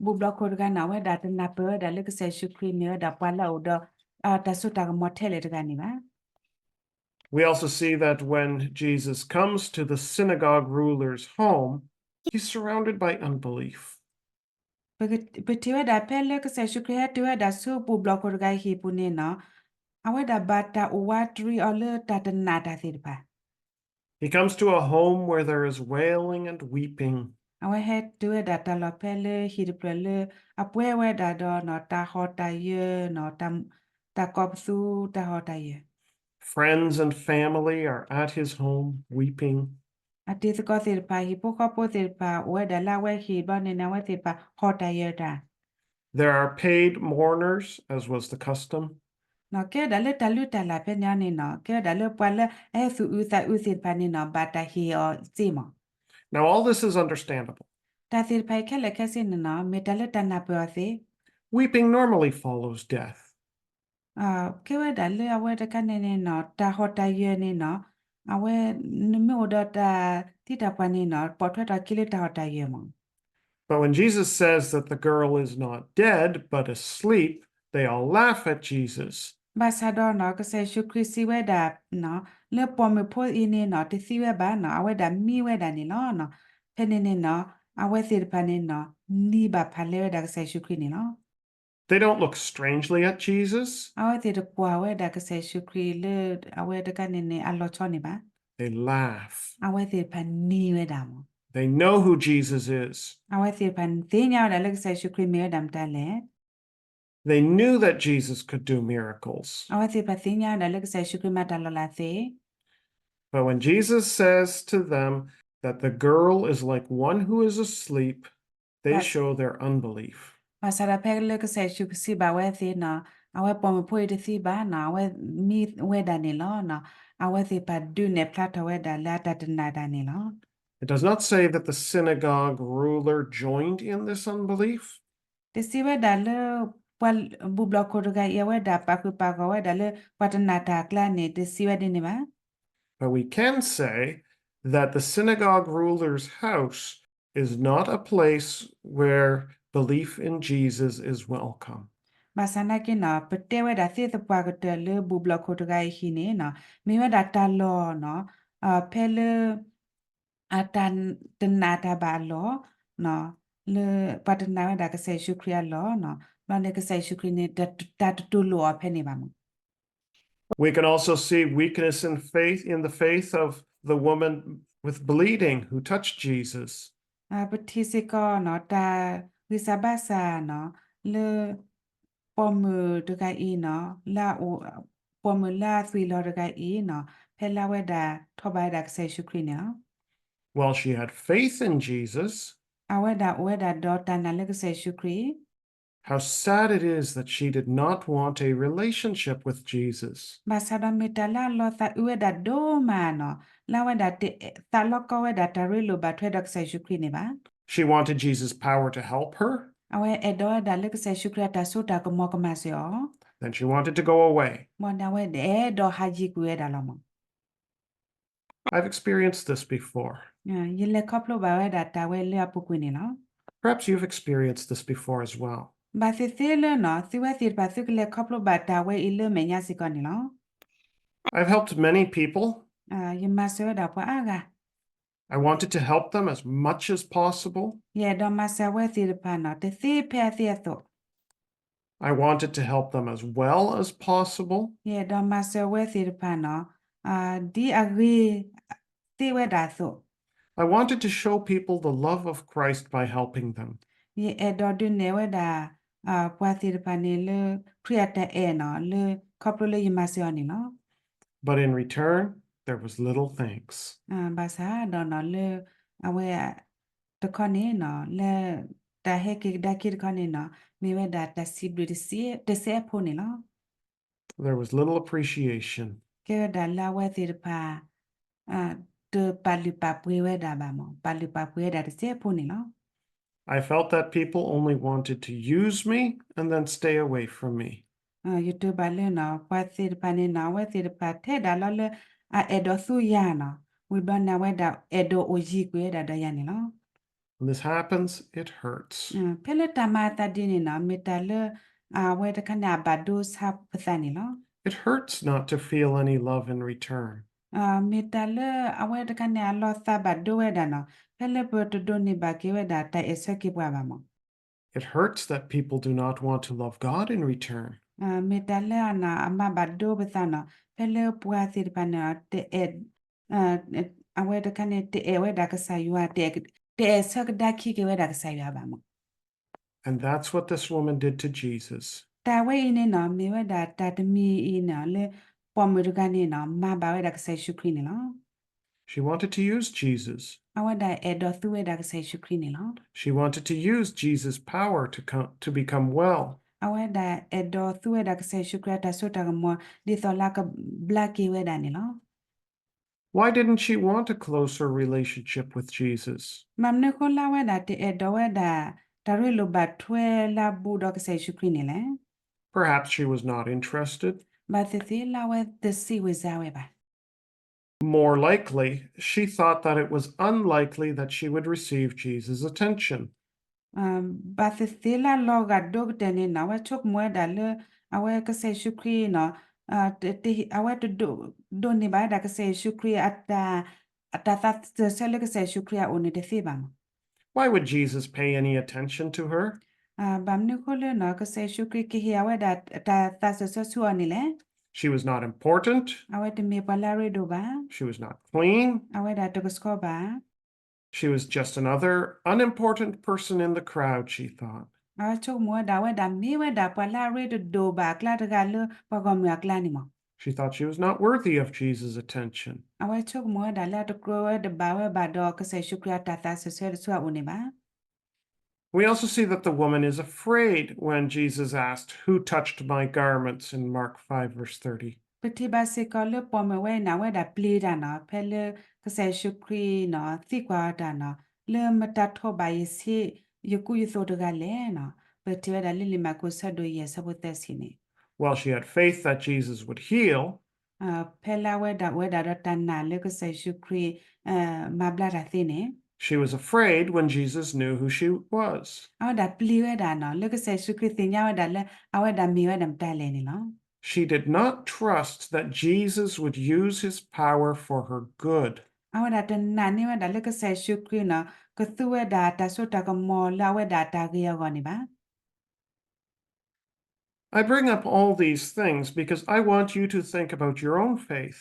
ဘူၣ်ဘျီၣ်ခိၣ်တဂၤန့ၣ် အဝဲဒၣ်တနၢ်ပၢၢ်ဝဲဒၣ်လၢကစၢ်ယ့ၣ်ၡူးခရံာ်မ့ၢ်ဝဲဒၣ်ပှၤလၢအအိၣ်ဒီး တၢ်စိတၢ်ကမီၤထဲလဲၣ်တဂၤန့ၣ်ဘၣ်. We also see that when Jesus comes to the synagogue ruler's home, he's surrounded by unbelief. ပထံၣ်ဝဲဒၣ်ဖဲလၢကစၢ်ယ့ၣ်ၡူးခရံာ်ဟဲတုၤဝဲဒၣ်ဆူဘူၣ်ဘျီၣ်ခိၣ်တဂၤအဟံၣ်ပူၤန့ၣ်န့ၣ် အဝဲဒၣ်ဘၣ်တၢ်အိၣ်ဝးတရံးအီၤလၢတၢ်တနာ်တၢ်သ့ၣ်တဖၣ် He comes to a home where there is wailing and weeping. အဝဲဟဲတုၤဝဲဒၣ်တၢ်လီၢ်ဖဲလၢဟံၣ်တဖျၢၣ်လၢ အပှဲၤဝဲဒၣ်ဒီးန့ၣ် တၢ်ဟီၣ်တၢ်ယၢၤန့ၣ် တၢ်ကိးပသူတၢ်ဟီၣ်တၢ်ယၢၤ Friends and family are at his home weeping. အတံၤသကိးသ့ၣ်တဖၣ် ဟံၣ်ဖိဃီဖိသ့ၣ်တဖၣ် အိၣ်ဝဲဒၣ်လၢအဝဲဟံၣ်ဘျီန့ၣ်န့ၣ် အဝဲသ့ၣ်တဖၣ်ဟီၣ်တၢ်ယၢၤတၢ် There are paid mourners, as was the custom. ကဲဝဲဒၣ်လၢတၢ်လုၢ်တၢ်လၢ်ဖဲန့ၣ်န့ၣ်နီၤ ကဲဝဲဒၣ်လၢပှၤလၢအဟဲသူၣ်အုးသးအုးသ့ၣ်တဖၣ်န့ၣ်နီၤ ဘၣ်တၢ်ဟ့ၣ်အီၤစ့မး. Now all this is understandable. တၢ်သ့ၣ်တဖၣ်အံၤခဲလၢာ်ခဲဆ့န့ၣ်နီၤ မ့ၢ်တၢ်လၢတၢ်နၢ်ပၢၢ်အီၤသ့. Weeping normally follows death. ကဲဝဲဒၣ်လၢအဝဲတခါန့ၣ်န့ၣ်နီၤ တၢ်ဟီၣ်တၢ်ယၢၤန့ၣ်နီၤ အဝဲ နမ့ၢ်အိၣ်ဒီးတၢ်သံတၢ်ပှၢ်န့ၣ်နီၤ ပိာ်ထွဲထီၣ်က့ၤလၢတၢ်ဟီၣ်တၢ်ယၢၤမး. But when Jesus says that the girl is not dead but asleep, they all laugh at Jesus. ဘၣ်ဆၣ်ဒီးနီၤ ကစၢ်ယ့ၣ်ၡူးခရံာ်စံးဝဲဒၣ်နီၤ လၢပိာ်မုၣ်ဖိအံၤန့ၣ်နီၤ တသံဝဲဘၣ်နီၤ အဝဲဒၣ်မံဝဲဒၣ်န့ၣ်လီၤ. ဖဲန့ၣ်န့ၣ်နီၤ အဝဲသ့ၣ်တဖၣ်န့ၣ်နီၤ နံၤဘၣ်ဖးလဲဝဲဒၣ်ကစၢ်ယ့ၣ်ၡူးခရံာ်န့ၣ်လီၤ. They don't look strangely at Jesus. အဝဲသ့ၣ်တကွၢ်ဝဲဒၣ်ကစၢ်ယ့ၣ်ၡူးခရံာ်လၢ အဝဲတခါန့ၣ်န့ၣ် အလီၤဆီန့ၣ်ဘၣ်. They laugh. အဝဲသ့ၣ်တဖၣ်နံၤဝဲဒၣ်မး. They know who Jesus is. အဝဲသ့ၣ်တဖၣ်သ့ၣ်ညါဝဲဒၣ်လၢကစၢ်ယ့ၣ်ၡူးခရံာ်မ့ၢ်ဝဲဒၣ်မတၤလဲၣ်. They knew that Jesus could do miracles. အဝဲသ့ၣ်တဖၣ်သ့ၣ်ညါဝဲဒၣ်လၢကစၢ်ယ့ၣ်ၡူးခရံာ်မၤတၢ်လီၤလးသ့. But when Jesus says to them that the girl is like one who is asleep, they show their unbelief. ဘၣ်ဆၣ်ဒီးဖဲလၢကစၢ်ယ့ၣ်ၡူးခရံာ်စံးဘၣ်ဝဲသ့ၣ်နီၤ အဝဲပိာ်မုၣ်ဖိအံၤတသံဘၣ်နီၤ အဝဲမံဝဲဒၣ်န့ၣ်လီၤ. အဝဲသ့ၣ်တဖၣ်ဒုးနဲၣ်ဖျါထီၣ်ဝဲဒၣ်လၢအတၢ်တနာ်တၢ်န့ၣ်လီၤ. It does not say that the synagogue ruler joined in this unbelief. တစံးဝဲဒၣ်လၢ ပှၤဘူၣ်ဘျီၣ်ခိၣ်တဂၤအံၤ အဝဲဒၣ်ပာ်ဃုာ်ပာ်ဂီၤဝဲဒၣ်လၢ ပှၤတနာ်တၢ်အကျါန့ၣ် တစံးဝဲဒ်န့ၣ်ဘၣ်. But we can say that the synagogue ruler's house is not a place where belief in Jesus is welcome. ဘၣ်ဆၣ်နာ်က့နီၤ ပတဲဝဲဒၣ်သ့သပှၢ်ကတၢၢ်လၢဘူၣ်ဘျီၣ်ခိၣ်တဂၤအံၤဟံၣ်န့ၣ်နီၤ မ့ၢ်ဝဲဒၣ်တၢ်လီၢ်နီၤ ဖဲလၢ အတၢ်တနာ်တၢ်ဘၣ်အလီၢ် လၢပှၤတနာ်ဝဲဒၣ်ကစၢ်ယ့ၣ်ၡူးခရံာ်အလီၢ်နီၤ ဘျီန့ၣ်ကစၢ်ယ့ၣ်ၡူးခရံာ်န့ၣ် တၢ်တတူၢ်လိာ်အီၤဖဲန့ၣ်ဘၣ်မး. We can also see weakness in faith, in the faith of the woman with bleeding who touched Jesus. ပထံၣ်စ့ၢ်ကီးနီၤ တၢ်ဂံၢ်စၢ်ဘါစၢ်နီၤ လၢ ပိာ်မုၣ်တဂၤအံၤနီၤ လၢအအိၣ် ပိာ်မုၣ်လၢအသွံၣ်လီၤတဂၤအံၤနီၤ ဖဲလၢအဝဲဒၣ်ထီၣ်ဘၣ်ဝဲဒၣ်ကစၢ်ယ့ၣ်ၡူးခရံာ်န့ၣ်လီၤ. While she had faith in Jesus, အဝဲဒၣ်အိၣ်ဝဲဒၣ်ဒီးတၢ်နာ်လၢကစၢ်ယ့ၣ်ၡူးခရံာ် how sad it is that she did not want a relationship with Jesus. ဘၣ်ဆၣ်ဒီးမ့ၢ်တၢ်လၢအလီၤသးအုးဝဲဒၣ်ဒိၣ်မးနီၤ လၢအဝဲဒၣ်တသးလီကီဝဲဒၣ်တၢ်ရ့လိာ်ဘၣ်ထွဲဒီးကစၢ်ယ့ၣ်ၡူးခရံာ်န့ၣ်ဘၣ်. She wanted Jesus' power to help her. အဝဲအဲၣ်ဒိးဝဲဒၣ်လၢကစၢ်ယ့ၣ်ၡူးခရံာ်အတၢ်စိတၢ်ကမီၤကမၤစၢၤအီၤ Then she wanted to go away. ဘၣ်န့ၣ်အဝဲအဲၣ်ဒိးဟးယံၤကွံာ်ဝဲဒၣ်လီၤမး. I've experienced this before. ယလဲၤခီဖျိဘၣ်ဝဲဒၣ်တၢ်ဝဲလၢအပူၤကွံာ်န့ၣ်လီၤ. Perhaps you've experienced this before as well. ဘၣ်သ့ၣ်သ့ၣ်လၢနီၤ သုဝဲသ့ၣ်တဖၣ် သုကလဲၤခီဖျိဘၣ်တၢ်ဝဲအံၤလၢမဲာ်ညါစ့ၢ်ကီးန့ၣ်လီၤ. I've helped many people. ယမၤစၢၤဝဲဒၣ်ပှၤအါဂၤ I wanted to help them as much as possible. ယအဲၣ်ဒိးမၤစၢၤအဝဲသ့ၣ်တဖၣ်နီၤ တသ့ဖဲအသ့အသိး I wanted to help them as well as possible. ယအဲၣ်ဒိးမၤစၢၤအဝဲသ့ၣ်တဖၣ်နီၤ ဒ်အဂ့ၤသ့ဝဲဒၣ်အသိး I wanted to show people the love of Christ by helping them. ယအဲၣ်ဒိးဒုးနဲၣ်ဝဲဒၣ် ပှၤသ့ၣ်တဖၣ်န့ၣ်လၢ ခရံာ်အတၢ်အဲၣ်နီၤ လၢခီဖျိလၢယမၤစၢၤအီၤန့ၣ်လီၤ. But in return, there was little thanks. ဘၣ်ဆၣ်ဒီးနီၤ လၢအဝဲ တခီန့ၣ်နီၤ လၢ တၢ်ဟဲက့ၤကဒါက့ၤတခီန့ၣ်နီၤ မ့ၢ်ဝဲဒၣ်တၢ်စံးဘျုးတစဲးဖိန့ၣ်လီၤ. There was little appreciation. ကဲဝဲဒၣ်လၢအဝဲသ့ၣ်တဖၣ် တပာ်လုၢ်ပာ်ပှ့ၤဝဲဒၣ်ဘၣ်မး ပာ်လုၢ်ပာ်ပှ့ၤဝဲဒၣ်တစဲးဖိန့ၣ်လီၤ. I felt that people only wanted to use me and then stay away from me. ယတူၢ်ဘၣ်လၢနီၤ ပှၤသ့ၣ်တဖၣ်န့ၣ်နီၤ အဝဲသ့ၣ်တဖၣ်ထဲဒၣ်လီၤလၢ အအဲၣ်ဒိးသူယၤနီၤ ဝံၤဘျီန့ၣ် အဝဲဒၣ်အဲၣ်ဒိးအိၣ်ယံၤကွံာ်ဝဲဒၣ်ဒီးယၤန့ၣ်လီၤ. When this happens, it hurts. ဖဲလၢတၢ်မၤအသးဒ်န့ၣ်နီၤ မ့ၢ်တၢ်လၢ အဝဲတခါန့ၣ် အဘၣ်ဒိဆါပသးန့ၣ်လီၤ. It hurts not to feel any love in return. မ့ၢ်တၢ်လၢအဝဲတခါန့ၣ် အလီၤသးဘၣ်ဒိဝဲဒၣ်နီၤ ဖဲလၢပတဒိးန့ၢ်ဘၣ်က့ၤဝဲဒၣ်တၢ်အဲၣ်ဆၢက့ၤပှၤဘၣ်မး. It hurts that people do not want to love God in return. မ့ၢ်တၢ်လၢအနီၤ အမၤဘၣ်ဒိပသးနီၤ ဖဲလၢပှၤသ့ၣ်တဖၣ်န့ၣ် တအဲၣ် အဝဲတခါန့ၣ် တအဲၣ်ဝဲဒၣ်ကစၢ်ယွၤ တအဲၣ်ဆၢကဒါခံက့ၤဝဲဒၣ်ကစၢ်ယွၤဘၣ်မး. And that's what this woman did to Jesus. တၢ်ဝဲအံၤန့ၣ်နီၤ မ့ၢ်ဝဲဒၣ်တၢ်တမံၤအံၤနီၤ လၢပိာ်မုၣ်တဂၤန့ၣ်နီၤ မၤဘၣ်ဝဲဒၣ်ကစၢ်ယ့ၣ်ၡူးခရံာ်န့ၣ်လီၤ. She wanted to use Jesus. အဝဲဒၣ်အဲၣ်ဒိးသူဝဲဒၣ်ကစၢ်ယ့ၣ်ၡူးခရံာ်န့ၣ်လီၤ. She wanted to use Jesus' power to come, to become well. အဝဲဒၣ်အဲၣ်ဒိးသူဝဲဒၣ်ကစၢ်ယ့ၣ်ၡူးခရံာ်အတၢ်စိတၢ်ကမီၤ ဒ်သိးလၢအကဘျါက့ၤဝဲဒၣ်န့ၣ်လီၤ. Why didn't she want a closer relationship with Jesus? ဘၣ်မနုၤဃိလၢအဝဲဒၣ်တအဲၣ်ဒိးဝဲဒၣ် တၢ်ရ့လိာ်ဘၣ်ထွဲလၢအဘူးဒီးကစၢ်ယ့ၣ်ၡူးခရံာ်န့ၣ်လဲၣ်. Perhaps she was not interested. ဘၣ်သ့ၣ်သ့ၣ်လၢအဝဲတစံးဝ့ၤစါဝဲဘၣ်. More likely, she thought that it was unlikely that she would receive Jesus' attention. ဘၣ်သ့ၣ်သ့ၣ်လၢလီၤဂာ်ဒိကတၢၢ်န့ၣ်နီၤ အဝဲဆိကမိၣ်ဝဲဒၣ်လၢ အဝဲကစၢ်ယ့ၣ်ၡူးခရံာ်နီၤ အဝဲတဒိးန့ၢ်ဘၣ်ဝဲဒၣ်ကစၢ်ယ့ၣ်ၡူးခရံာ်အတၢ် အတၢ်သးစၢၢ်ဆၢလၢကစၢ်ယ့ၣ်ၡူးခရံာ်အအိၣ်န့ၣ်တသ့ဘၣ်မး. Why would Jesus pay any attention to her? ဘၣ်မနုၤဃိလၢနီၤ ကစၢ်ယ့ၣ်ၡူးခရံာ်ကဟ့ၣ်အဝဲဒၣ်တၢ်သးစၢၢ်ဆၢဆူအီၤန့ၣ်လဲၣ်. She was not important. အဝဲတမ့ၢ်ပှၤလၢအရ့ဒိၣ်ဘၣ်. She was not clean. အဝဲဒၣ်တကဆှီဘၣ်. She was just another unimportant person in the crowd, she thought. အဝဲဆိကမိၣ်ဝဲဒၣ်အဝဲဒၣ်မ့ၢ်ဝဲဒၣ်ပှၤလၢအရ့တဒိၣ်ဘၣ်အကျါတဂၤလၢပှၤဂီၢ်မုၢ်အကျါန့ၣ်မး. She thought she was not worthy of Jesus' attention. အဝဲဆိကမိၣ်ဝဲဒၣ်လၢအတကြၢးဝဲတဘၣ်ဝဲဘၣ်ဒီး ကစၢ်ယ့ၣ်ၡူးခရံာ်အတၢ်သးစၢၢ်ဆၢတဆူအအိၣ်န့ၣ်ဘၣ်. We also see that the woman is afraid when Jesus asked, "Who touched my garments?" in Mark five, verse thirty. ပထံၣ်ဘၣ်စ့ၢ်ကီးလၢပိာ်မုၣ်ဝဲအံၤန့ၣ် အဝဲဒၣ်ပျံၤတၢ်နီၤ ဖဲလၢကစၢ်ယ့ၣ်ၡူးခရံာ်နီၤ သံကွၢ်အီၤတၢ်နီၤ လၢမတၤထိးဘၣ်ယဆ့ ယကူယသိးတဂၤလဲၣ်နီၤ ပထံၣ်ဝဲဒၣ်လၢလံာ်မၢ်ကူးဆၢဒိၣ်ယဲၢ်ဆၢဖိသၢဆံန့ၣ် While she had faith that Jesus would heal, ဖဲလၢအဝဲဒၣ်အိၣ်ဝဲဒၣ်ဒီးတၢ်နာ်လၢကစၢ်ယ့ၣ်ၡူးခရံာ် မၤဘျါတၢ်သ့န့ၣ် she was afraid when Jesus knew who she was. အဝဲဒၣ်ပျံၤဝဲဒၣ်နီၤ လၢကစၢ်ယ့ၣ်ၡူးခရံာ်သ့ၣ်ညါဝဲဒၣ်လၢ အဝဲဒၣ်မ့ၢ်ဝဲဒၣ်မတၤလဲၣ်န့ၣ်လီၤ. She did not trust that Jesus would use his power for her good. အဝဲဒၣ်တနာ်န့ၢ်ဝဲဒၣ်လၢကစၢ်ယ့ၣ်ၡူးခရံာ်နီၤ ကသူဝဲဒၣ်တၢ်စိတၢ်ကမီၤလၢအဝဲဒၣ်တၢ်ဂ့ၤအဂီၢ်န့ၣ်ဘၣ်. I bring up all these things because I want you to think about your own faith.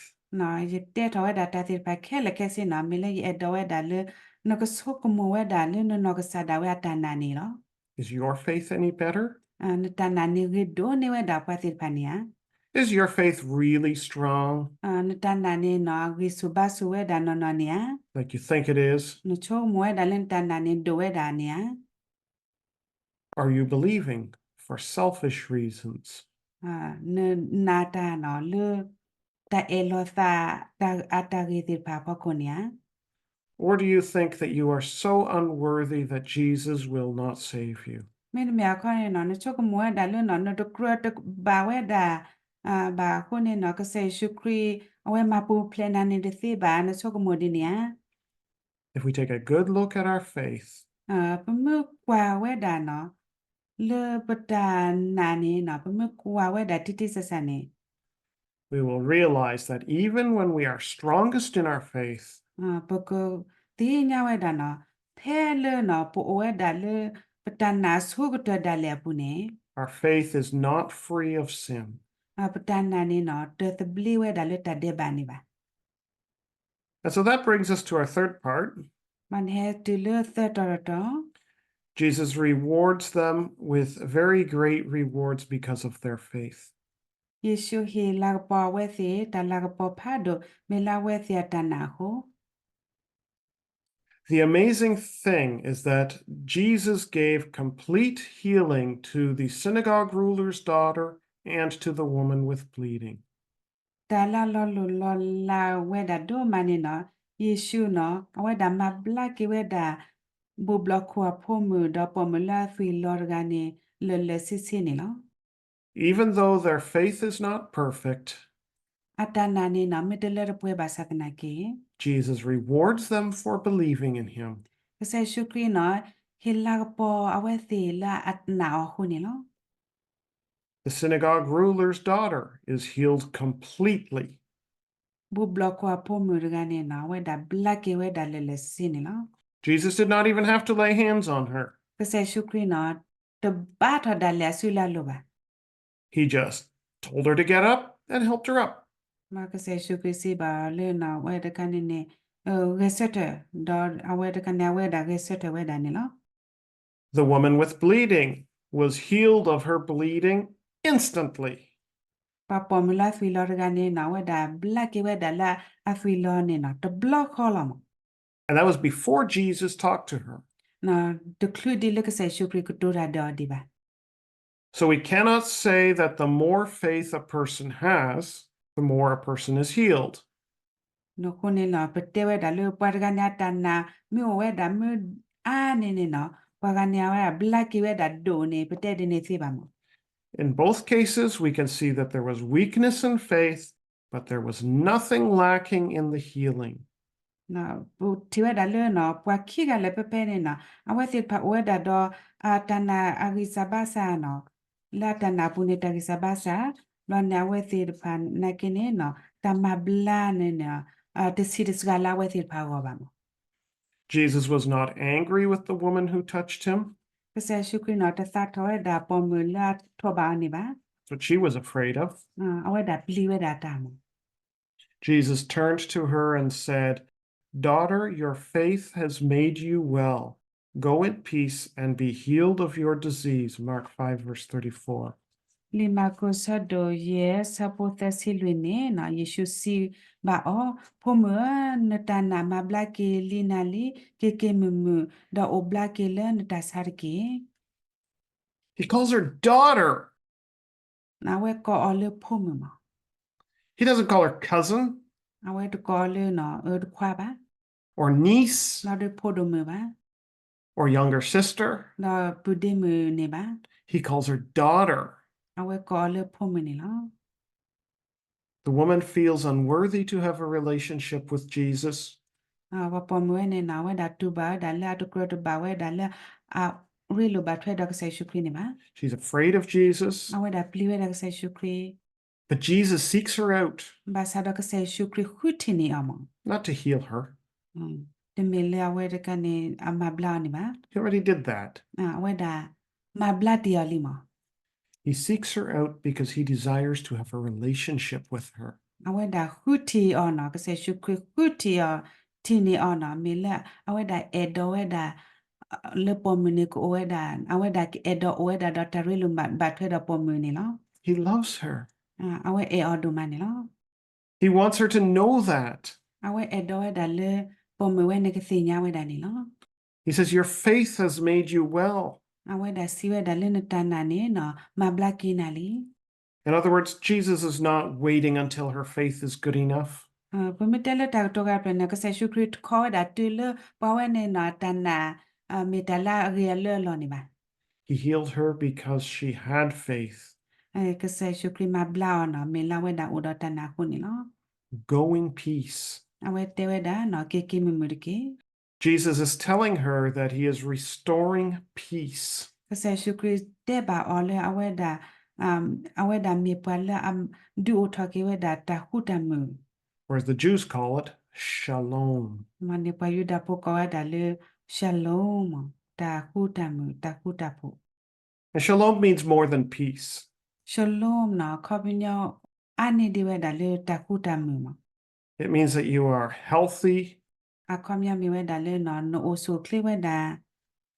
ယတဲထီၣ်ဝဲဒၣ်တၢ်သ့ၣ်တဖၣ်ခဲလၢာ်ခဲဆ့နီၤ မ့ၢ်လၢယအဲၣ်ဒိးဝဲဒၣ်လၢ နကဆိကမိၣ်ဝဲဒၣ်လၢနနီၢ်ကစၢ်ဒၣ်ဝဲအတၢ်နာ်န့ၣ်လီၤ. Is your faith any better? နတၢ်နာ်န့ၣ်ဂ့ၤဒိၣ်န့ၢ်ဝဲဒၣ်ပှၤသ့ၣ်တဖၣ်န့ၣ်ဧါ. Is your faith really strong? နတၢ်နာ်န့ၣ်နီၤ ဂံၢ်ဆူၣ်ဘါဆူၣ်ဝဲဒၣ်နီၢ်နီၢ်န့ၣ်ဧါ. Like you think it is? နဆိကမိၣ်ဝဲဒၣ်လၢနတၢ်နာ်န့ၣ်ဒိၣ်ဝဲဒၣ်န့ၣ်ဧါ. Are you believing for selfish reasons? နနာ်တၢ်နီၤလၢ တၢ်အဲၣ်လီၤသး တၢ်အတၢ်ဂ့ၤသ့ၣ်တဖၣ်အဖီခိၣ်န့ၣ်ဧါ. Or do you think that you are so unworthy that Jesus will not save you? မ့တမ့ၢ်အခီန့ၣ်နီၤ နဆိကမိၣ်ဝဲဒၣ်လၢနီၤ နတကြၢးတဘၣ်ဝဲဒၣ် ဘၣ်အဃိန့ၣ်နီၤ ကစၢ်ယ့ၣ်ၡူးခရံာ် အဝဲမၤပူၤဖျဲးနၤန့ၣ်တသ့ဘၣ် နဆိကမိၣ်ဒ်န့ၣ်ဧါ. If we take a good look at our faith, ပမ့ၢ်ကွၢ်ဝဲဒၣ်နီၤ လၢပတၢ်နာ်န့ၣ်နီၤ ပမ့ၢ်ကွၢ်ဝဲဒၣ်တံၢ်တံၢ်ဆးဆးန့ၣ် we will realize that even when we are strongest in our faith, ပကသ့ၣ်ညါဝဲဒၣ်နီၤ ဖဲလၢနီၤ ပအိၣ်ဝဲဒၣ်လၢ ပတၢ်နာ်အဆိကတၢၢ်ဒၣ်လဲာ်အပူၤန့ၣ် our faith is not free of sin. ပတၢ်နာ်န့ၣ်နီၤ တသဘျ့ဝဲဒၣ်လၢတၢ်ဒဲးဘးန့ၣ်ဘၣ်. And so that brings us to our third part. မ့ၢ်နဟဲတုၤလၢသၢတီၤတတီၤ Jesus rewards them with very great rewards because of their faith. ယ့ၣ်ၡူးဟ့ၣ်လၤကပီၤအဝဲသ့ၣ် တၢ်လၤကပီၤဖးဒိၣ် မ့ၢ်လၢအဝဲသ့ၣ်အတၢ်နာ်အဃိ The amazing thing is that Jesus gave complete healing to the synagogue ruler's daughter and to the woman with bleeding. တၢ်လၢလီၤလိၢ်လီၤလးဝဲဒၣ်ဒိၣ်မးန့ၣ်နီၤ ယ့ၣ်ၡူးနီၤ အဝဲဒၣ်မၤဘျါက့ၤဝဲဒၣ် ဘူၣ်ဘျီၣ်ခိၣ်အဖိမုၣ် ဒီးပိာ်မုၣ်လၢအသွံၣ်လီၤတဂၤန့ၣ် လၢာ်လၢာ်ဆ့ဆ့န့ၣ်လီၤ. Even though their faith is not perfect, အတၢ်နာ်န့ၣ်နီၤ မ့ၢ်တလၢတပှဲၤဘၣ်ဆၣ်သနာ်က့ Jesus rewards them for believing in him. ကစၢ်ယ့ၣ်ၡူးခရံာ်နီၤ ဟ့ၣ်လၤကပီၤအဝဲသ့ၣ်လၢအနာ်အီၤအဃိန့ၣ်လီၤ. The synagogue ruler's daughter is healed completely. ဘူၣ်ဘျီၣ်ခိၣ်အဖိမုၣ်တဂၤန့ၣ်နီၤ အဝဲဒၣ်ဘျါက့ၤဝဲဒၣ်လၢာ်လၢာ်ဆ့ဆ့န့ၣ်လီၤ. Jesus did not even have to lay hands on her. ကစၢ်ယ့ၣ်ၡူးခရံာ်နီၤ တဘါထီၣ်ဒၣ်လဲာ်အစုလၢအလိၤဘၣ်. He just told her to get up and helped her up. ကစၢ်ယ့ၣ်ၡူးခရံာ်စံးဘၣ်အီၤလၢနီၤ အဝဲတခါန့ၣ်န့ၣ် ဂဲၤဆၢထၢၣ် ဒီးအဝဲတခါန့ၣ် အဝဲဒၣ်ဂဲၤဆၢထၢၣ်ဝဲဒၣ်န့ၣ်လီၤ. The woman with bleeding was healed of her bleeding instantly. ပှၤပိာ်မုၣ်လၢအသွံၣ်လီၤတဂၤန့ၣ်နီၤ အဝဲဒၣ်ဘျါက့ၤဝဲဒၣ်လၢအသွံၣ်လီၤန့ၣ်နီၤ တဘျီဃီလီၤမး. And that was before Jesus talked to her. တချုးဒံးလၢကစၢ်ယ့ၣ်ၡူးခရံာ်ကတိၤတၢ်ဒီးအီၤဒံးဘၣ်. So we cannot say that the more faith a person has, the more a person is healed. အဃိန့ၣ်လီၤ ပတဲဝဲဒၣ်လၢ ပှၤတဂၤန့ၣ် အတၢ်နာ်မ့ၢ်အိၣ်ဝဲဒၣ်မ့ၢ်အါန့ၣ်န့ၣ်လီၤ ပှၤဂၤန့ၣ် အဝဲဒၣ်ဘျါက့ၤဝဲဒၣ်ဒိၣ်န့ၣ် ပတဲဒ်န့ၣ်သ့ဘၣ်မး. In both cases, we can see that there was weakness in faith, but there was nothing lacking in the healing. ထံၣ်ဝဲဒၣ်လၢ ပှၤခံဂၤလၢာ်ဖဲဖဲန့ၣ်လီၤ အဝဲသ့ၣ်တဖၣ်အိၣ်ဝဲဒၣ်ဒီး အတၢ်နာ်အဂံၢ်စၢ်ဘါစၢ်လီၤ လၢအတၢ်နာ်အပူၤန့ၣ် တၢ်ဂံၢ်စၢ်ဘါစၢ် ဘျီန့ၣ် အဝဲသ့ၣ်တဖၣ်နာ်က့န့ၣ် တၢ်မၤဘျါန့ၣ် တဆံးတစှၤလၢအဝဲသ့ၣ်တဖၣ်အဂီၢ်ဘၣ်မး. Jesus was not angry with the woman who touched him. ကစၢ်ယ့ၣ်ၡူးခရံာ်န့ၣ် တသးထီၣ်ဝဲဒၣ်ပိာ်မုၣ်လၢအထိးဘၣ်အီၤန့ၣ်ဘၣ်. That's what she was afraid of. အဝဲဒၣ်ပျံၤဝဲဒၣ်တၢ်မး. Jesus turned to her and said, Daughter, your faith has made you well. Go in peace and be healed of your disease. Mark five, verse thirty-four. လံာ်မၢ်ကူး ဆၢဒိၣ်ယဲၢ် ဆၢဖိသၢဆံလွံၢ်န့ၣ် ယ့ၣ်ၡူးစံးဘၣ်အီၤ, ဖိမုၣ်ဧၢ, နတၢ်နာ်မၤဘျါက့ၤလံနၤလံ, က့ၤက့ၤမုာ်မုာ်, ဒီးအိၣ်ဘျါက့ၤလၢနတၢ်ဆါတက့ၢ်. He calls her daughter. အဝဲကိးအီၤလၢဖိမုၣ်မး. He doesn't call her cousin. အဝဲတကိးအီၤလၢ အၢတခွါဘၣ်. Or niece. ဒီးဖိဒိၣ်မုၣ်ဘၣ်. Or younger sister. ဒီးပုၢ်ဒ့မုၣ်န့ၣ်ဘၣ်. He calls her daughter. အဝဲကိးအီၤလၢဖိမုၣ်န့ၣ်လီၤ. The woman feels unworthy to have a relationship with Jesus. ပှၤပိာ်မုၣ်ဝဲန့ၣ် အဝဲဒၣ်တူၢ်ဘၣ်ဝဲဒၣ်လၢအတကြၢးတဘၣ်ဝဲဒၣ်လၢ အရ့လိာ်ဘၣ်ထွဲဒီးကစၢ်ယ့ၣ်ၡူးခရံာ်န့ၣ်ဘၣ်. She's afraid of Jesus. အဝဲဒၣ်ပျံၤဝဲဒၣ်ကစၢ်ယ့ၣ်ၡူးခရံာ်. But Jesus seeks her out. ဘၣ်ဆၣ်ဒီးကစၢ်ယ့ၣ်ၡူးခရံာ်ဃုထံၣ်န့ၢ်အီၤမး. Not to heal her. တမ့ၢ်လၢအဝဲတခါန့ၣ် အမၤဘျါအီၤန့ၣ်ဘၣ်. He already did that. အဝဲဒၣ်မၤဘျါတ့ၢ်အီၤလံမး. He seeks her out because he desires to have a relationship with her. အဝဲဒၣ်ဃုထံၣ်အီၤန့ၣ် ကစၢ်ယ့ၣ်ၡူးခရံာ်ဃုထံၣ်အီၤ ထံၣ်န့ၢ်အီၤန့ၣ် မ့ၢ်လၢအဝဲဒၣ်အဲၣ်ဒိးဝဲဒၣ် လၢပိာ်မုၣ်န့ၣ်ကအိၣ်ဝဲဒၣ် အဝဲဒၣ်ကအဲၣ်ဒိးအိၣ်ဝဲဒၣ်ဒီးတၢ်ရ့လိာ်ဘၣ်ထွဲဒီးပိာ်မုၣ်န့ၣ်လီၤ. He loves her. အဝဲအဲၣ်အီၤဒိၣ်မးန့ၣ်လီၤ. He wants her to know that. အဝဲအဲၣ်ဒိးဝဲဒၣ်လၢ ပိာ်မုၣ်ဝဲန့ၣ်ကသ့ၣ်ညါဝဲဒၣ်န့ၣ်လီၤ. He says, Your faith has made you well. အဝဲဒၣ်စံးဝဲဒၣ်လၢနတၢ်နာ်န့ၣ် မၤဘျါက့ၤနၤလံ. In other words, Jesus is not waiting until her faith is good enough. ပမ့ၢ်တဲလၢတၢ်ကတိၤဂၤဖျၢၣ်န့ၣ် ကစၢ်ယ့ၣ်ၡူးခရံာ်တခီဝဲဒၣ်တုၤလၢပှၤဝဲန့ၣ်န့ၣ် တၢ်နာ် မ့ၢ်တၢ်လၢအဂ့ၤအလၢအလီၢ်န့ၣ်ဘၣ်. He healed her because she had faith. ကစၢ်ယ့ၣ်ၡူးခရံာ်မၤဘျါအီၤန့ၣ် မ့ၢ်လၢအဝဲဒၣ်အိၣ်ဒီးတၢ်နာ်အဃိန့ၣ်လီၤ. Go in peace. အဝဲတဲဝဲဒၣ်န့ၣ် က့ၤက့ၤမုာ်မုာ်တက့ၢ်. Jesus is telling her that he is restoring peace. ကစၢ်ယ့ၣ်ၡူးခရံာ်တဲဘၣ်အီၤလၢအဝဲဒၣ် အဝဲဒၣ်မ့ၢ်ပှၤလၢအဒုးအိၣ်ထီၣ်က့ၤဝဲဒၣ်တၢ်ဃူတၢ်မုာ် Or as the Jews call it, shalom. မ့ၢ်န့ၣ်ပှၤယူဒၤဖိကိးဝဲဒၣ်လၢ shalom မ့ၢ် တၢ်ဃူတၢ်မုာ် တၢ်ဃူတၢ်ဖိး And shalom means more than peace. shalom န့ၣ် အခီပညီ အါန့ၢ်ဒံးဝဲဒၣ်လၢတၢ်ဃူတၢ်မုာ်မ့ၢ် It means that you are healthy အခီပညီမ့ၢ်ဝဲဒၣ်လၢ နအိၣ်ဆူၣ်အိၣ်ချ့ဝဲဒၣ်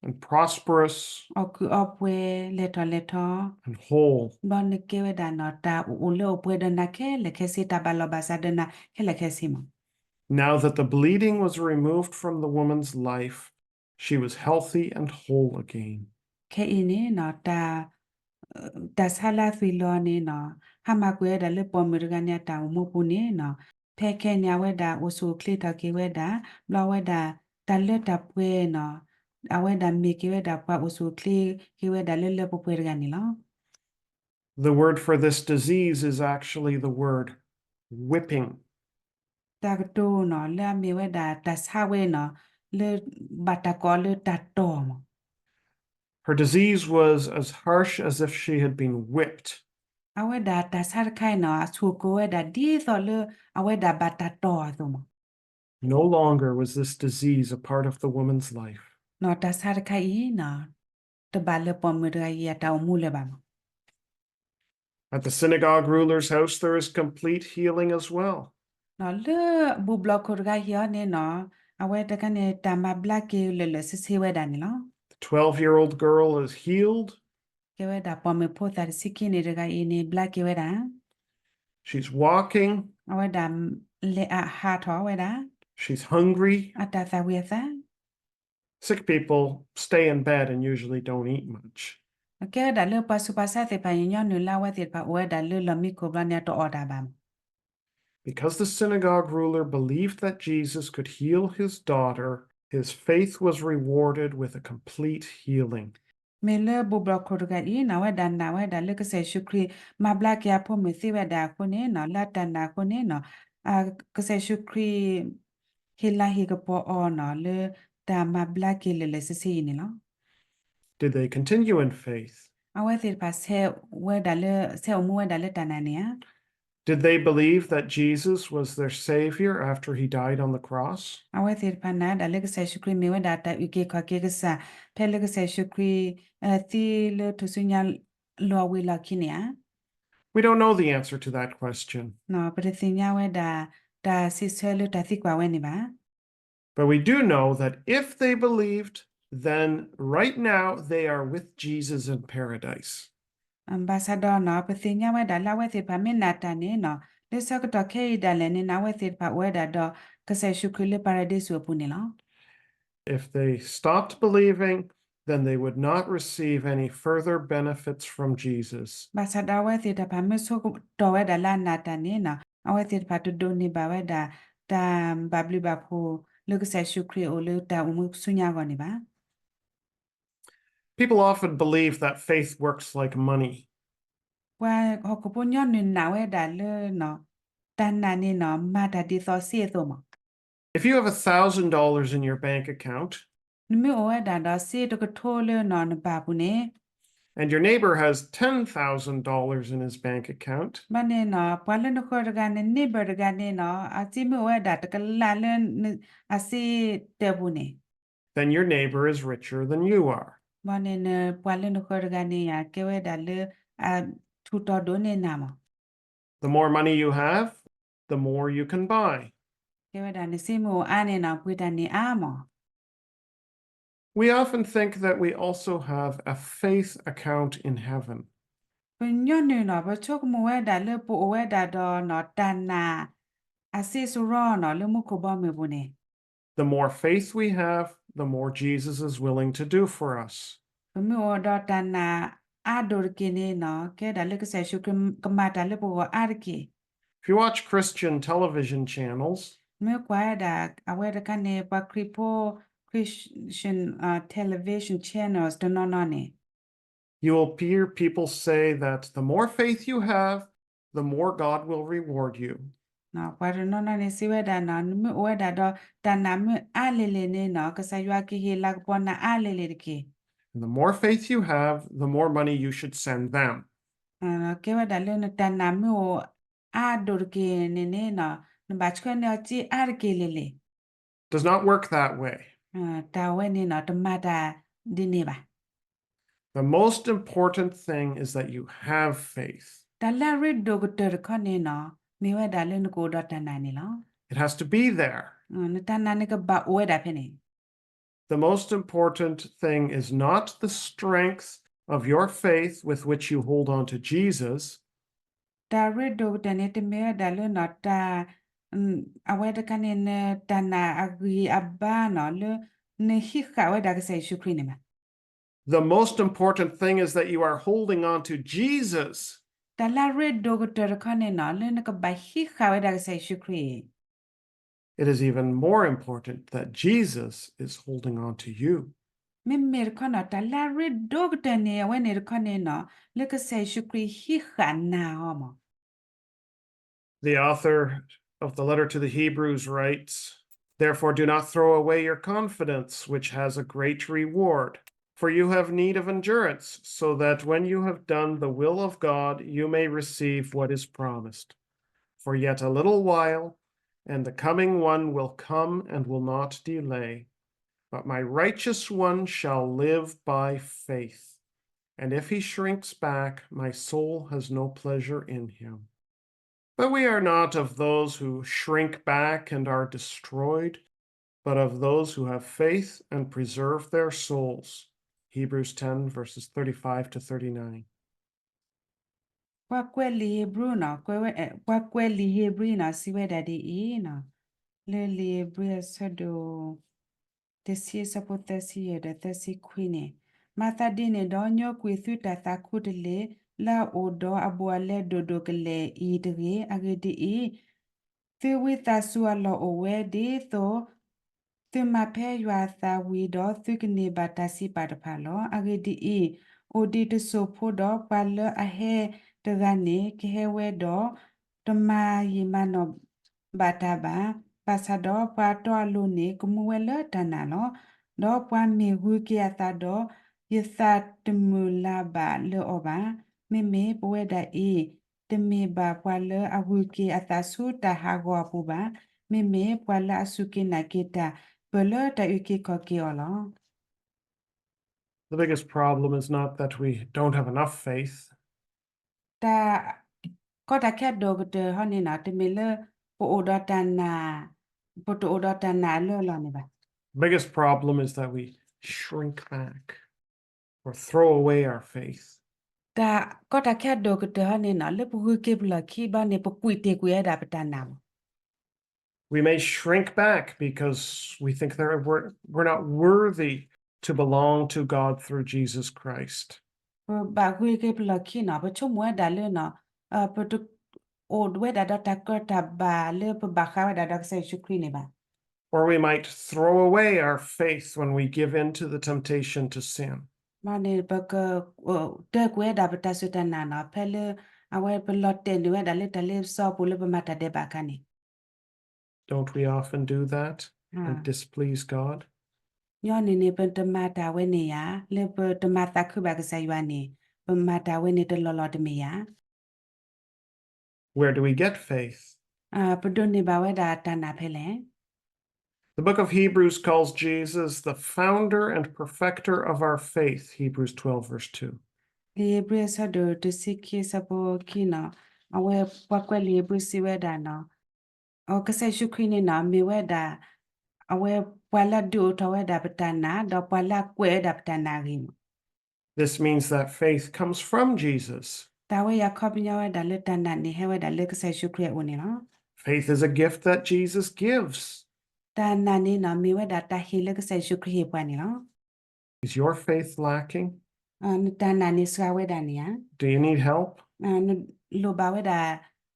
and prosperous အီၣ်ကုးအီပှဲၤ လဲၤထီၣ်လဲၤထီ and whole. ဘျီနကဲဝဲဒၣ်န့ၣ် တၢ်အိၣ်လၢအိၣ်ပှဲၤဒီးနၤခဲလၢာ်ခဲဆ့ တၢ်ဘၣ်လီၢ်ဘၣ်စးဒီးနၤခဲလၢာ်ခဲဆ့မ့ၢ် Now that the bleeding was removed from the woman's life, she was healthy and whole again. ခဲအံၤန့ၣ် တၢ်ဆါလၢအသွံၣ်လီၤန့ၣ် ဟါမၢ်ကွံာ်ဝဲဒၣ်လၢပိာ်မုၣ်တဂၤန့ၣ် အတၢ်အိၣ်မူပူၤန့ၣ် ဖဲခဲန့ၣ် အဝဲဒၣ်အိၣ်ဆူၣ်အိၣ်ချ့ထီၣ်က့ၤဝဲဒၣ် ဘျီဝဲဒၣ် တၢ်လၢတၢ်ပှဲၤန့ၣ် အဝဲဒၣ်မ့ၢ်က့ၤဝဲဒၣ်ပှၤအိၣ်ဆူၣ်အိၣ်ချ့က့ၤဝဲဒၣ်လၢလၢပှဲၤပှဲၤတဂၤန့ၣ်လီၤ. The word for this disease is actually the word whipping. တၢ်ကတိၤန့ၣ် လၢအမ့ၢ်ဝဲဒၣ်တၢ်ဆါဝဲန့ၣ် လၢဘၣ်တၢ်ကိးလၢတၢ်တီၢ်မ့ၢ် Her disease was as harsh as if she had been whipped. အဝဲဒၣ်တၢ်ဆါတခါအံၤန့ၣ် အဆူၣ်ကိၤဝဲဒၣ်ဒ်သိးလၢ အဝဲဒၣ်ဘၣ်တၢ်တီၢ်အသိးမ့ၢ် No longer was this disease a part of the woman's life. တၢ်ဆါတခါအံၤန့ၣ် တဘၣ်လၢပိာ်မုၣ်တဂၤအံၤအတၢ်အိၣ်မူလၢၤဘၣ်မ့ၢ် At the synagogue ruler's house, there is complete healing as well. လၢဘူၣ်ဘျီၣ်ခိၣ်တဂၤဟံၣ်အီၤန့ၣ်န့ၣ် အဝဲတခါန့ၣ် တၢ်မၤဘျါက့ၤလၢာ်လၢာ်ဆ့ဆ့ဝဲဒၣ်န့ၣ်လီၤ. The twelve-year-old girl is healed. ကဲဝဲဒၣ် ပိာ်မုၣ်ဖိသၣ်တဆံခံန့ၣ်တဂၤအံၤန့ၣ် ဘျါက့ၤဝဲဒၣ် She's walking. အဝဲဒၣ်လဲၤအဟးထီၣ်ဝဲဒၣ် She's hungry. အတၢ်သၣ်ဝံၤအသး Sick people stay in bed and usually don't eat much. ကဲဝဲဒၣ်လၢပှၤဆူးပှၤဆါသ့ၣ်တဖၣ် ညီနုၢ်လၢအဝဲသ့ၣ်တဖၣ်အိၣ်ဝဲဒၣ်လၢလီၢ်မံခိၣ်ဘျီန့ၣ် အတအီၣ်တၢ်ဘၣ်မး. Because the synagogue ruler believed that Jesus could heal his daughter, his faith was rewarded with a complete healing. မ့ၢ်လၢဘူၣ်ဘီၣ်ခိၣ်တဂၤအံၤန့ၣ် အဝဲဒၣ်နာ်ဝဲဒၣ်လၢကစၢ်ယ့ၣ်ၡူးခရံာ် မၤဘျါက့ၤအဖိမုၣ်သ့ဝဲဒၣ်အဃိန့ၣ်န့ၣ် လၢတၢ်နာ်အဃိန့ၣ်န့ၣ် ကစၢ်ယ့ၣ်ၡူးခရံာ် ဟ့ၣ်လၤဟ့ၣ်ကပီၤအီၤန့ၣ် လၢတၢ်မၤဘျါက့ၤလၢာ်လၢာ်ဆ့ဆ့အံၤန့ၣ်လီၤ. Did they continue in faith? အဝဲသ့ၣ်တဖၣ်ဆဲးဝဲဒၣ်လၢ ဆဲးအိၣ်မူဝဲဒၣ်လၢတၢ်နာ်န့ၣ်ဧါ. Did they believe that Jesus was their Savior after he died on the cross? အဝဲသ့ၣ်တဖၣ်နာ်ဝဲဒၣ်လၢကစၢ်ယ့ၣ်ၡူးခရံာ်မ့ၢ်ဝဲဒၣ်တၢ်အုၣ်က့ၤခီၣ်က့ၤကစၢ် ဖဲလၢကစၢ်ယ့ၣ်ၡူးခရံာ် သံလၢထူၣ်စုညါလီၤဝံၤလီၢ်ခံန့ၣ်ဧါ. We don't know the answer to that question. ပတသ့ၣ်ညါဝဲဒၣ် တၢ်စံးဆၢလၢတၢ်သံကွၢ်ဝဲန့ၣ်ဘၣ်. But we do know that if they believed, then right now they are with Jesus in paradise. ဘၣ်ဆၣ်ဒီးန့ၣ် ပသ့ၣ်ညါဝဲဒၣ်လၢအဝဲသ့ၣ်တဖၣ်မ့ၢ်နာ်တၢ်န့ၣ်န့ၣ် လၢဆၢကတီၢ်ခဲအံၤဒၣ်လဲာ်န့ၣ်န့ၣ် အဝဲသ့ၣ်တဖၣ်အိၣ်ဝဲဒၣ်ဒီး ကစၢ်ယ့ၣ်ၡူးခရံာ်လၢပၤရဒံစူးအပူၤန့ၣ်လီၤ. If they stopped believing, then they would not receive any further benefits from Jesus. ဘၣ်ဆၣ်ဒီးအဝဲသ့ၣ်တဖၣ်မ့ၢ်ဆိကတီၢ်ဝဲဒၣ်လၢအနာ်တၢ်န့ၣ်န့ၣ် အဝဲသ့ၣ်တဖၣ်တဒိးန့ၢ်ဘၣ်ဝဲဒၣ် တၢ်ဘၣ်ဘျုးဘၣ်ဖှိၣ်လၢကစၢ်ယ့ၣ်ၡူးခရံာ်အအိၣ်လၢတၢ်အိၣ်မူဆူညါအဂီၢ်န့ၣ်ဘၣ်. People often believe that faith works like money. ပှၤဟီၣ်ခိၣ်ဖိညီနုၢ်နာ်ဝဲဒၣ်လၢ တၢ်နာ်န့ၣ်န့ၣ် မၤတၢ်ဒ်သိးစ့အသိးမး. If you have a thousand dollars in your bank account, နမ့ၢ်အိၣ်ဝဲဒၣ်ဒီးစ့တကထိလၢနဘၣ်ပူၤန့ၣ် and your neighbor has ten thousand dollars in his bank account, ဘၣ်န့ၣ်န့ၣ် ပှၤလၢနဃၢၤတဂၤန့ၣ် neighbor တဂၤန့ၣ်န့ၣ် အစ့မ့ၢ်အိၣ်ဝဲဒၣ်တကလးလၢအစ့တၢၢ်ပူၤန့ၣ် then your neighbor is richer than you are. ဘၣ်န့ၣ်န့ၣ် ပှၤလၢနဃၢၤတဂၤန့ၣ်ယၤ ကဲဝဲဒၣ်လၢအထူးတီၤဒိၣ်န့ၢ်နၤမး. The more money you have, the more you can buy. ကဲဝဲဒၣ်နစ့မ့ၢ်အိၣ်အါန့ၣ်န့ၣ် ပှ့ၤတၢ်န့ၢ်အါမး. We often think that we also have a faith account in heaven. ပညီနုၢ်န့ၣ် ပဆိကမိၣ်ဝဲဒၣ်လၢပအိၣ်ဝဲဒၣ်ဒီးန့ၣ် တၢ်နာ်အစ့စရီန့ၣ် လၢမူခိၣ်ဘီမုၢ်ပူၤန့ၣ် The more faith we have, the more Jesus is willing to do for us. ပမ့ၢ်အိၣ်ဒီးတၢ်နာ်အါဒိၣ်တက့ၢ်န့ၣ်န့ၣ် ကဲဒၣ်လၢကစၢ်ယ့ၣ်ၡူးခရံာ်ကမၤတၢ်လၢပဂီၢ်အါတက့ၢ်. If you watch Christian television channels, မ့ၢ်ကွၢ်ဝဲဒၣ်အဝဲတခါန့ၣ် ပှၤခရံာ်ဖိ Christian television channels တနီၤနီၤန့ၣ် you will hear people say that the more faith you have, the more God will reward you. ပှၤတနီၤနီၤန့ၣ်စံးဝဲဒၣ်န့ၣ် နမ့ၢ်အိၣ်ဝဲဒၣ်ဒီးတၢ်နာ်မ့ၢ်အါလဲၢ်လဲၢ်န့ၣ်န့ၣ် ကစၢ်ယွၤကဟ့ၣ်လၤကပီၤနၤအါလဲၢ်လဲၢ်တက့ၢ်. And the more faith you have, the more money you should send them. ကဲဝဲဒၣ်လၢနတၢ်နာ်မ့ၢ်အိၣ်အါဒိၣ်တက့ၢ်န့ၣ်န့ၣ် နဘၣ်ဆှၢန့ၢ်အီၤစ့အါတက့ၢ်လဲၢ်လဲၢ်. Does not work that way. တၢ်ဝဲန့ၣ်န့ၣ် တမၤတၢ်ဒ်န့ၣ်ဘၣ်. The most important thing is that you have faith. တၢ်လၢအရ့ဒိၣ်ကတၢၢ်တခီန့ၣ်န့ၣ် မ့ၢ်ဝဲဒၣ်လၢနကအိၣ်ဒီးတၢ်နာ်န့ၣ်လီၤ. It has to be there. နတၢ်နာ်န့ၣ်ကဘၣ်အိၣ်ဝဲဒၣ်ဖဲန့ၣ် The most important thing is not the strength of your faith with which you hold on to Jesus. တၢ်ရ့ဒိၣ်ကတၢၢ်န့ၣ် တမ့ၢ်ဝဲဒၣ်လၢနတၢ် အဝဲတခါန့ၣ် နတၢ်နာ်အဂံၢ်အဘါန့ၣ် လၢနဟံးဃာ်ဝဲဒၣ်ကစၢ်ယ့ၣ်ၡူးခရံာ်န့ၣ်ဘၣ်. The most important thing is that you are holding on to Jesus. တၢ်လၢအရ့ဒိၣ်ကတၢၢ်တခီန့ၣ်န့ၣ် လၢနကဘၣ်ဟံးဃာ်ဝဲဒၣ်ကစၢ်ယ့ၣ်ၡူးခရံာ် It is even more important that Jesus is holding on to you. မ့မ့ၢ်တခီန့ၣ် တၢ်လၢအရ့ဒိၣ်ကတၢၢ်န့ၣ် အဝဲန့ၣ်တခီန့ၣ်န့ၣ် လၢကစၢ်ယ့ၣ်ၡူးခရံာ်ဟံးဃာ်နၤအီၤမး. The author of the letter to the Hebrews writes, Therefore, do not throw away your confidence, which has a great reward, for you have need of endurance, so that when you have done the will of God, you may receive what is promised. For yet a little while, and the coming one will come and will not delay. But my righteous one shall live by faith, and if he shrinks back, my soul has no pleasure in him. But we are not of those who shrink back and are destroyed, but of those who have faith and preserve their souls. Hebrews ten, verses thirty-five to thirty-nine. ပှၤကွဲးလံာ်ဧ့ၤဘြံၤန့ၣ် ကွဲးဝဲ ပှၤကွဲးလံာ်ဧ့ၤဘြံၤန့ၣ် စံးဝဲဒၣ်ဒ်အံၤန့ၣ်, လၢလံာ်ဧ့ၤဘြံၤအဆၢဒိၣ် တဆံအဆၢဖိသၢဆံယဲၢ်ဒီးသၢဆံခွံန့ၣ်, မၤသးဒ်န့ၣ်ဒီး ညိကွံာ်သုတၢ်သးခူတလ့ၢ် လၢအအိၣ်ဒီးအဘူးအလဲဒိၣ်ဒိၣ်ကလဲာ်အံၤတဂ့ၤ. အဂ့ၢ်ဒ်အံၤ, သုဝံသးစူၤအလီၢ်အိၣ်ဝဲဒ်သိး သုမၤဖဲယွၤအသးဝံၤဒီး သုကန့ၢ်ဘၣ်တၢ်စံးပာ်တဖၣ်လီၤ. အဂ့ၢ်ဒ်အံၤ, အိၣ်ဒံးတစိၢ်ဖိဒီး ပှၤလၢအဟဲတဂၤန့ၣ် ကဟဲဝဲဒီး တမၤယံာ်မၤနီၢ်ဘၣ်တၢ်ဘၣ်. ဘၣ်ဆၣ်ဒီးပှၤအတီအလိၤန့ၣ် ကမူဝဲလၢတၢ်နာ်လီၤ. ဒီးပှၤမ့ၢ်ဂုၤက့ၤအသးဒီး, ယသးတမုာ်လၤဘၣ်လၢအီၤဘၣ်. မ့မ့ၢ်ပဝဲဒၣ်အံၤ, တမ့ၢ်ဘၣ်ပှၤလၢအဂုၤက့ၤအသးဆူတၢ်ဟးဂီၤအပူၤဘၣ်. မ့မ့ၢ်ပှၤလၢအစူၢ်က့ၤနာ်က့ၤတၢ် ပၢၢ်လၢတၢ်အုၣ်က့ၤခီၣ်က့ၤအီၤလီၤ. The biggest problem is not that we don't have enough faith. တၢ်, ကီတၢ်ခဲအဒိၣ်ကတၢၢ်ဟီန့ၣ်နီၤ, တမ့ၢ်လၢပအိၣ်ဒီးတၢ်နာ်, ပတအိၣ်ဒီးတၢ်နာ်အလၢအလီၢ်န့ၣ်ဘၣ်. The biggest problem is that we shrink back or throw away our faith. တၢ်, ကီတၢ်ခဲအဒိၣ်ကတၢၢ်ဟီန့ၣ်နီၤ, လၢပဂုၤက့ၤပလီၢ်ခံဘျီန့ၣ် ပကွံာ်တ့ၢ်ကွံာ်ဝဲဒၣ်ပတၢ်နာ်လီၤ. We may shrink back because we think that we're, we're not worthy to belong to God through Jesus Christ. ပဘၣ်ဂုၤက့ၤပလီၢ်ခံနီၤ, ပဆိကမိၣ်ဝဲဒၣ်လၢနီၤ, ပတအိၣ်ဝဲဒၣ်ဒီးတၢ်ကၢတၢ်ဘၣ်လၢပဘၣ်ဃးဝဲဒၣ်ဒီးကစၢ်ယ့ၣ်ၡူးခရံာ်န့ၣ်ဘၣ်. Or we might throw away our faith when we give in to the temptation to sin. မ့ၢ်န့ၣ် ပက, တၢကွံာ်ဝဲဒၣ်ပတၢ်စူၢ်တၢ်နာ်နီၤ, ဖဲလၢအဝဲပလီၤတဲာ်န့ၢ်ဝဲဒၣ်လၢတၢ်လ့ပစီအပူၤလၢပမၤတၢ်ဒဲးဘးအခါန့ၣ်. Don't we often do that and displease God? ညီနုၢ်န့ၣ် ပတမၤတၢ်ဝဲန့ၣ်ဧါ, လၢပတမၤသးခုဘၣ်ကစၢ်ယွၤန့ၣ်, ပမၤတၢ်ဝဲန့ၣ်တလီၢ်လီၢ်တမ့ၢ်ဧါ. Where do we get faith? ပဒိးန့ၢ်ဘၣ်ဝဲဒၣ်တၢ်နာ်ဖဲလဲၣ်. The book of Hebrews calls Jesus the founder and perfecter of our faith, Hebrews twelve, verse two. လံာ်ဧ့ၤဘြံၤအဆၢဒိၣ်တဆံခံဆၢဖိခံနီၤ, အဝဲပှၤကွဲးလံာ်ဧ့ၤဘြံၤစံးဝဲဒၣ်နီၤ, ကစၢ်ယ့ၣ်ၡူးခရံာ်န့ၣ်နီၤ မ့ၢ်ဝဲဒၣ်, အဝဲပှၤလၢအဒုးအိၣ်ထီၣ်ဝဲဒၣ်ပတၢ်နာ်, ဒီးပှၤလၢအကွဲးဝဲဒၣ်ပတၢ်နာ်အဂ့ၢ်န့ၣ်. This means that faith comes from Jesus. တၢ်ဝဲအံၤအခီပညီဝဲဒၣ်လၢတၢ်နာ်န့ၣ်ဟဲဝဲဒၣ်လၢကစၢ်ယ့ၣ်ၡူးခရံာ်အအိၣ်န့ၣ်လီၤ. Faith is a gift that Jesus gives. တၢ်နာ်န့ၣ်နီၤ မ့ၢ်ဝဲဒၣ်တၢ်ဟ့ၣ်လၢကစၢ်ယ့ၣ်ၡူးခရံာ်ဟ့ၣ်ပှၤန့ၣ်လီၤ. Is your faith lacking? နတၢ်နာ်န့ၣ်စှၤဝဲဒၣ်န့ၣ်ဧါ. Do you need help? နလိၣ်ဘၣ်ဝဲဒၣ်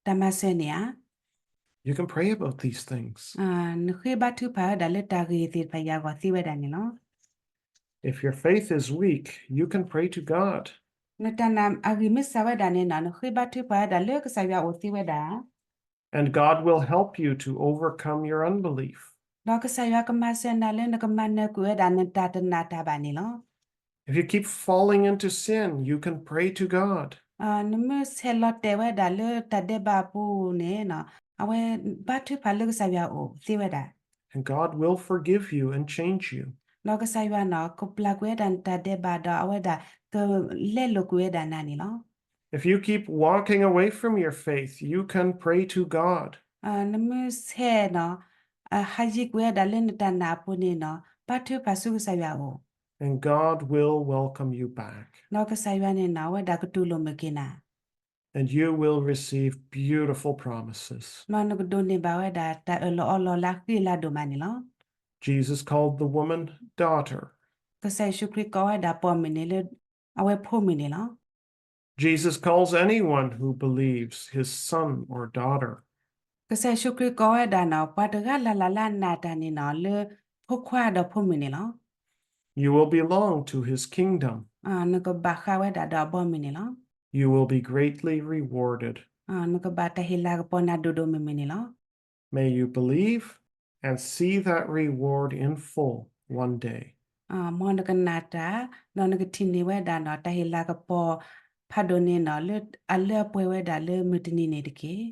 တၢ်မၤစၢၤန့ၣ်ဧါ. You can pray about these things. နဃ့ဘါထုကဖၣ်ဝဲဒၣ်လၢတၢ်ဂ့ၢ်သ့ၣ်တဖၣ်အံၤအဂီၢ်သ့ဝဲဒၣ်န့ၣ်လီၤ. If your faith is weak, you can pray to God. နတၢ်နာ်အဂံၢ်မ့ၢ်စှၤဝဲဒၣ်န့ၣ်နီၤ နဃ့ဘါထုကဖၣ်ဝဲဒၣ်လၢကစၢ်ယွၤအအိၣ်သ့ဝဲဒၣ် And God will help you to overcome your unbelief. ဒီးကစၢ်ယွၤကမၤစၢၤနၤလၢနကမၤနၢၤကွံာ်ဝဲဒၣ်နတၢ်တနာ်တၢ်ဘၣ်န့ၣ်လီၤ. If you keep falling into sin, you can pray to God. နမ့ၢ်ဆဲးလီၤတဲာ်ဝဲဒၣ်လၢတၢ်ဒဲးဘးအပူၤန့ၣ်, အဝဲဘါထုကဖၣ်လၢကစၢ်ယွၤအအိၣ်သ့ဝဲဒၣ်. And God will forgive you and change you. ဒီးကစၢ်ယွၤန့ၣ် ကပျၢ်ကွံာ်ဝဲဒၣ်နတၢ်ဒဲးဘးဒီးအဝဲဒၣ်ကလဲလိာ်ကွံာ်ဝဲဒၣ်နၤန့ၣ်လီၤ. If you keep walking away from your faith, you can pray to God. နမ့ၢ်ဆဲးန့ၣ် ဟးယံၤကွံာ်ဝဲဒၣ်လၢနတၢ်နာ်အပူၤန့ၣ်, ဘါထုကဖၣ်ဆူကစၢ်ယွၤအအိၣ်. And God will welcome you back. ဒီးကစၢ်ယွၤန့ၣ် အဝဲဒၣ်ကတူၢ်လိာ်မုာ်က့ၤနၤ. And you will receive beautiful promises. ဒီးနကဒိးန့ၢ်ဘၣ်ဝဲဒၣ်တၢ်အၢၣ်လီၤအီလီၤလၢအဃံအလၤဒိၣ်မးန့ၣ်လီၤ. Jesus called the woman daughter. ကစၢ်ယ့ၣ်ၡူးခရံာ်ကိးဝဲဒၣ်ပိာ်မုၣ်န့ၣ်လၢ အဝဲဖိမုၣ်န့ၣ်လီၤ. Jesus calls anyone who believes his son or daughter. ကစၢ်ယ့ၣ်ၡူးခရံာ်ကိးဝဲဒၣ်န့ၣ် ပှၤတဂၤလၢ်လၢ်လၢအနာ်တၢ်န့ၣ် လၢဖိခွါဒီးဖိမုၣ်န့ၣ်လီၤ. You will belong to his kingdom. နကဘၣ်ဃးဝဲဒၣ်ဒီးအဘီအမုၢ်န့ၣ်လီၤ. You will be greatly rewarded. နကဘၣ်တၢ်ဟ့ၣ်လၤကပီၤနၤဒိၣ်ဒိၣ်မုၢ်မုၢ်န့ၣ်လီၤ. May you believe and see that reward in full one day. မ်နကနာ်တၢ်, ဒီးနကထံၣ်န့ၢ်ဝဲဒၣ်န့ၣ် တၢ်ဟ့ၣ်လၤကပီၤဖးဒိၣ်န့ၣ် လၢအလၢအပှဲၤဝဲဒၣ်လၢမုၢ်တနံၤန့ၣ်တက့ၢ်.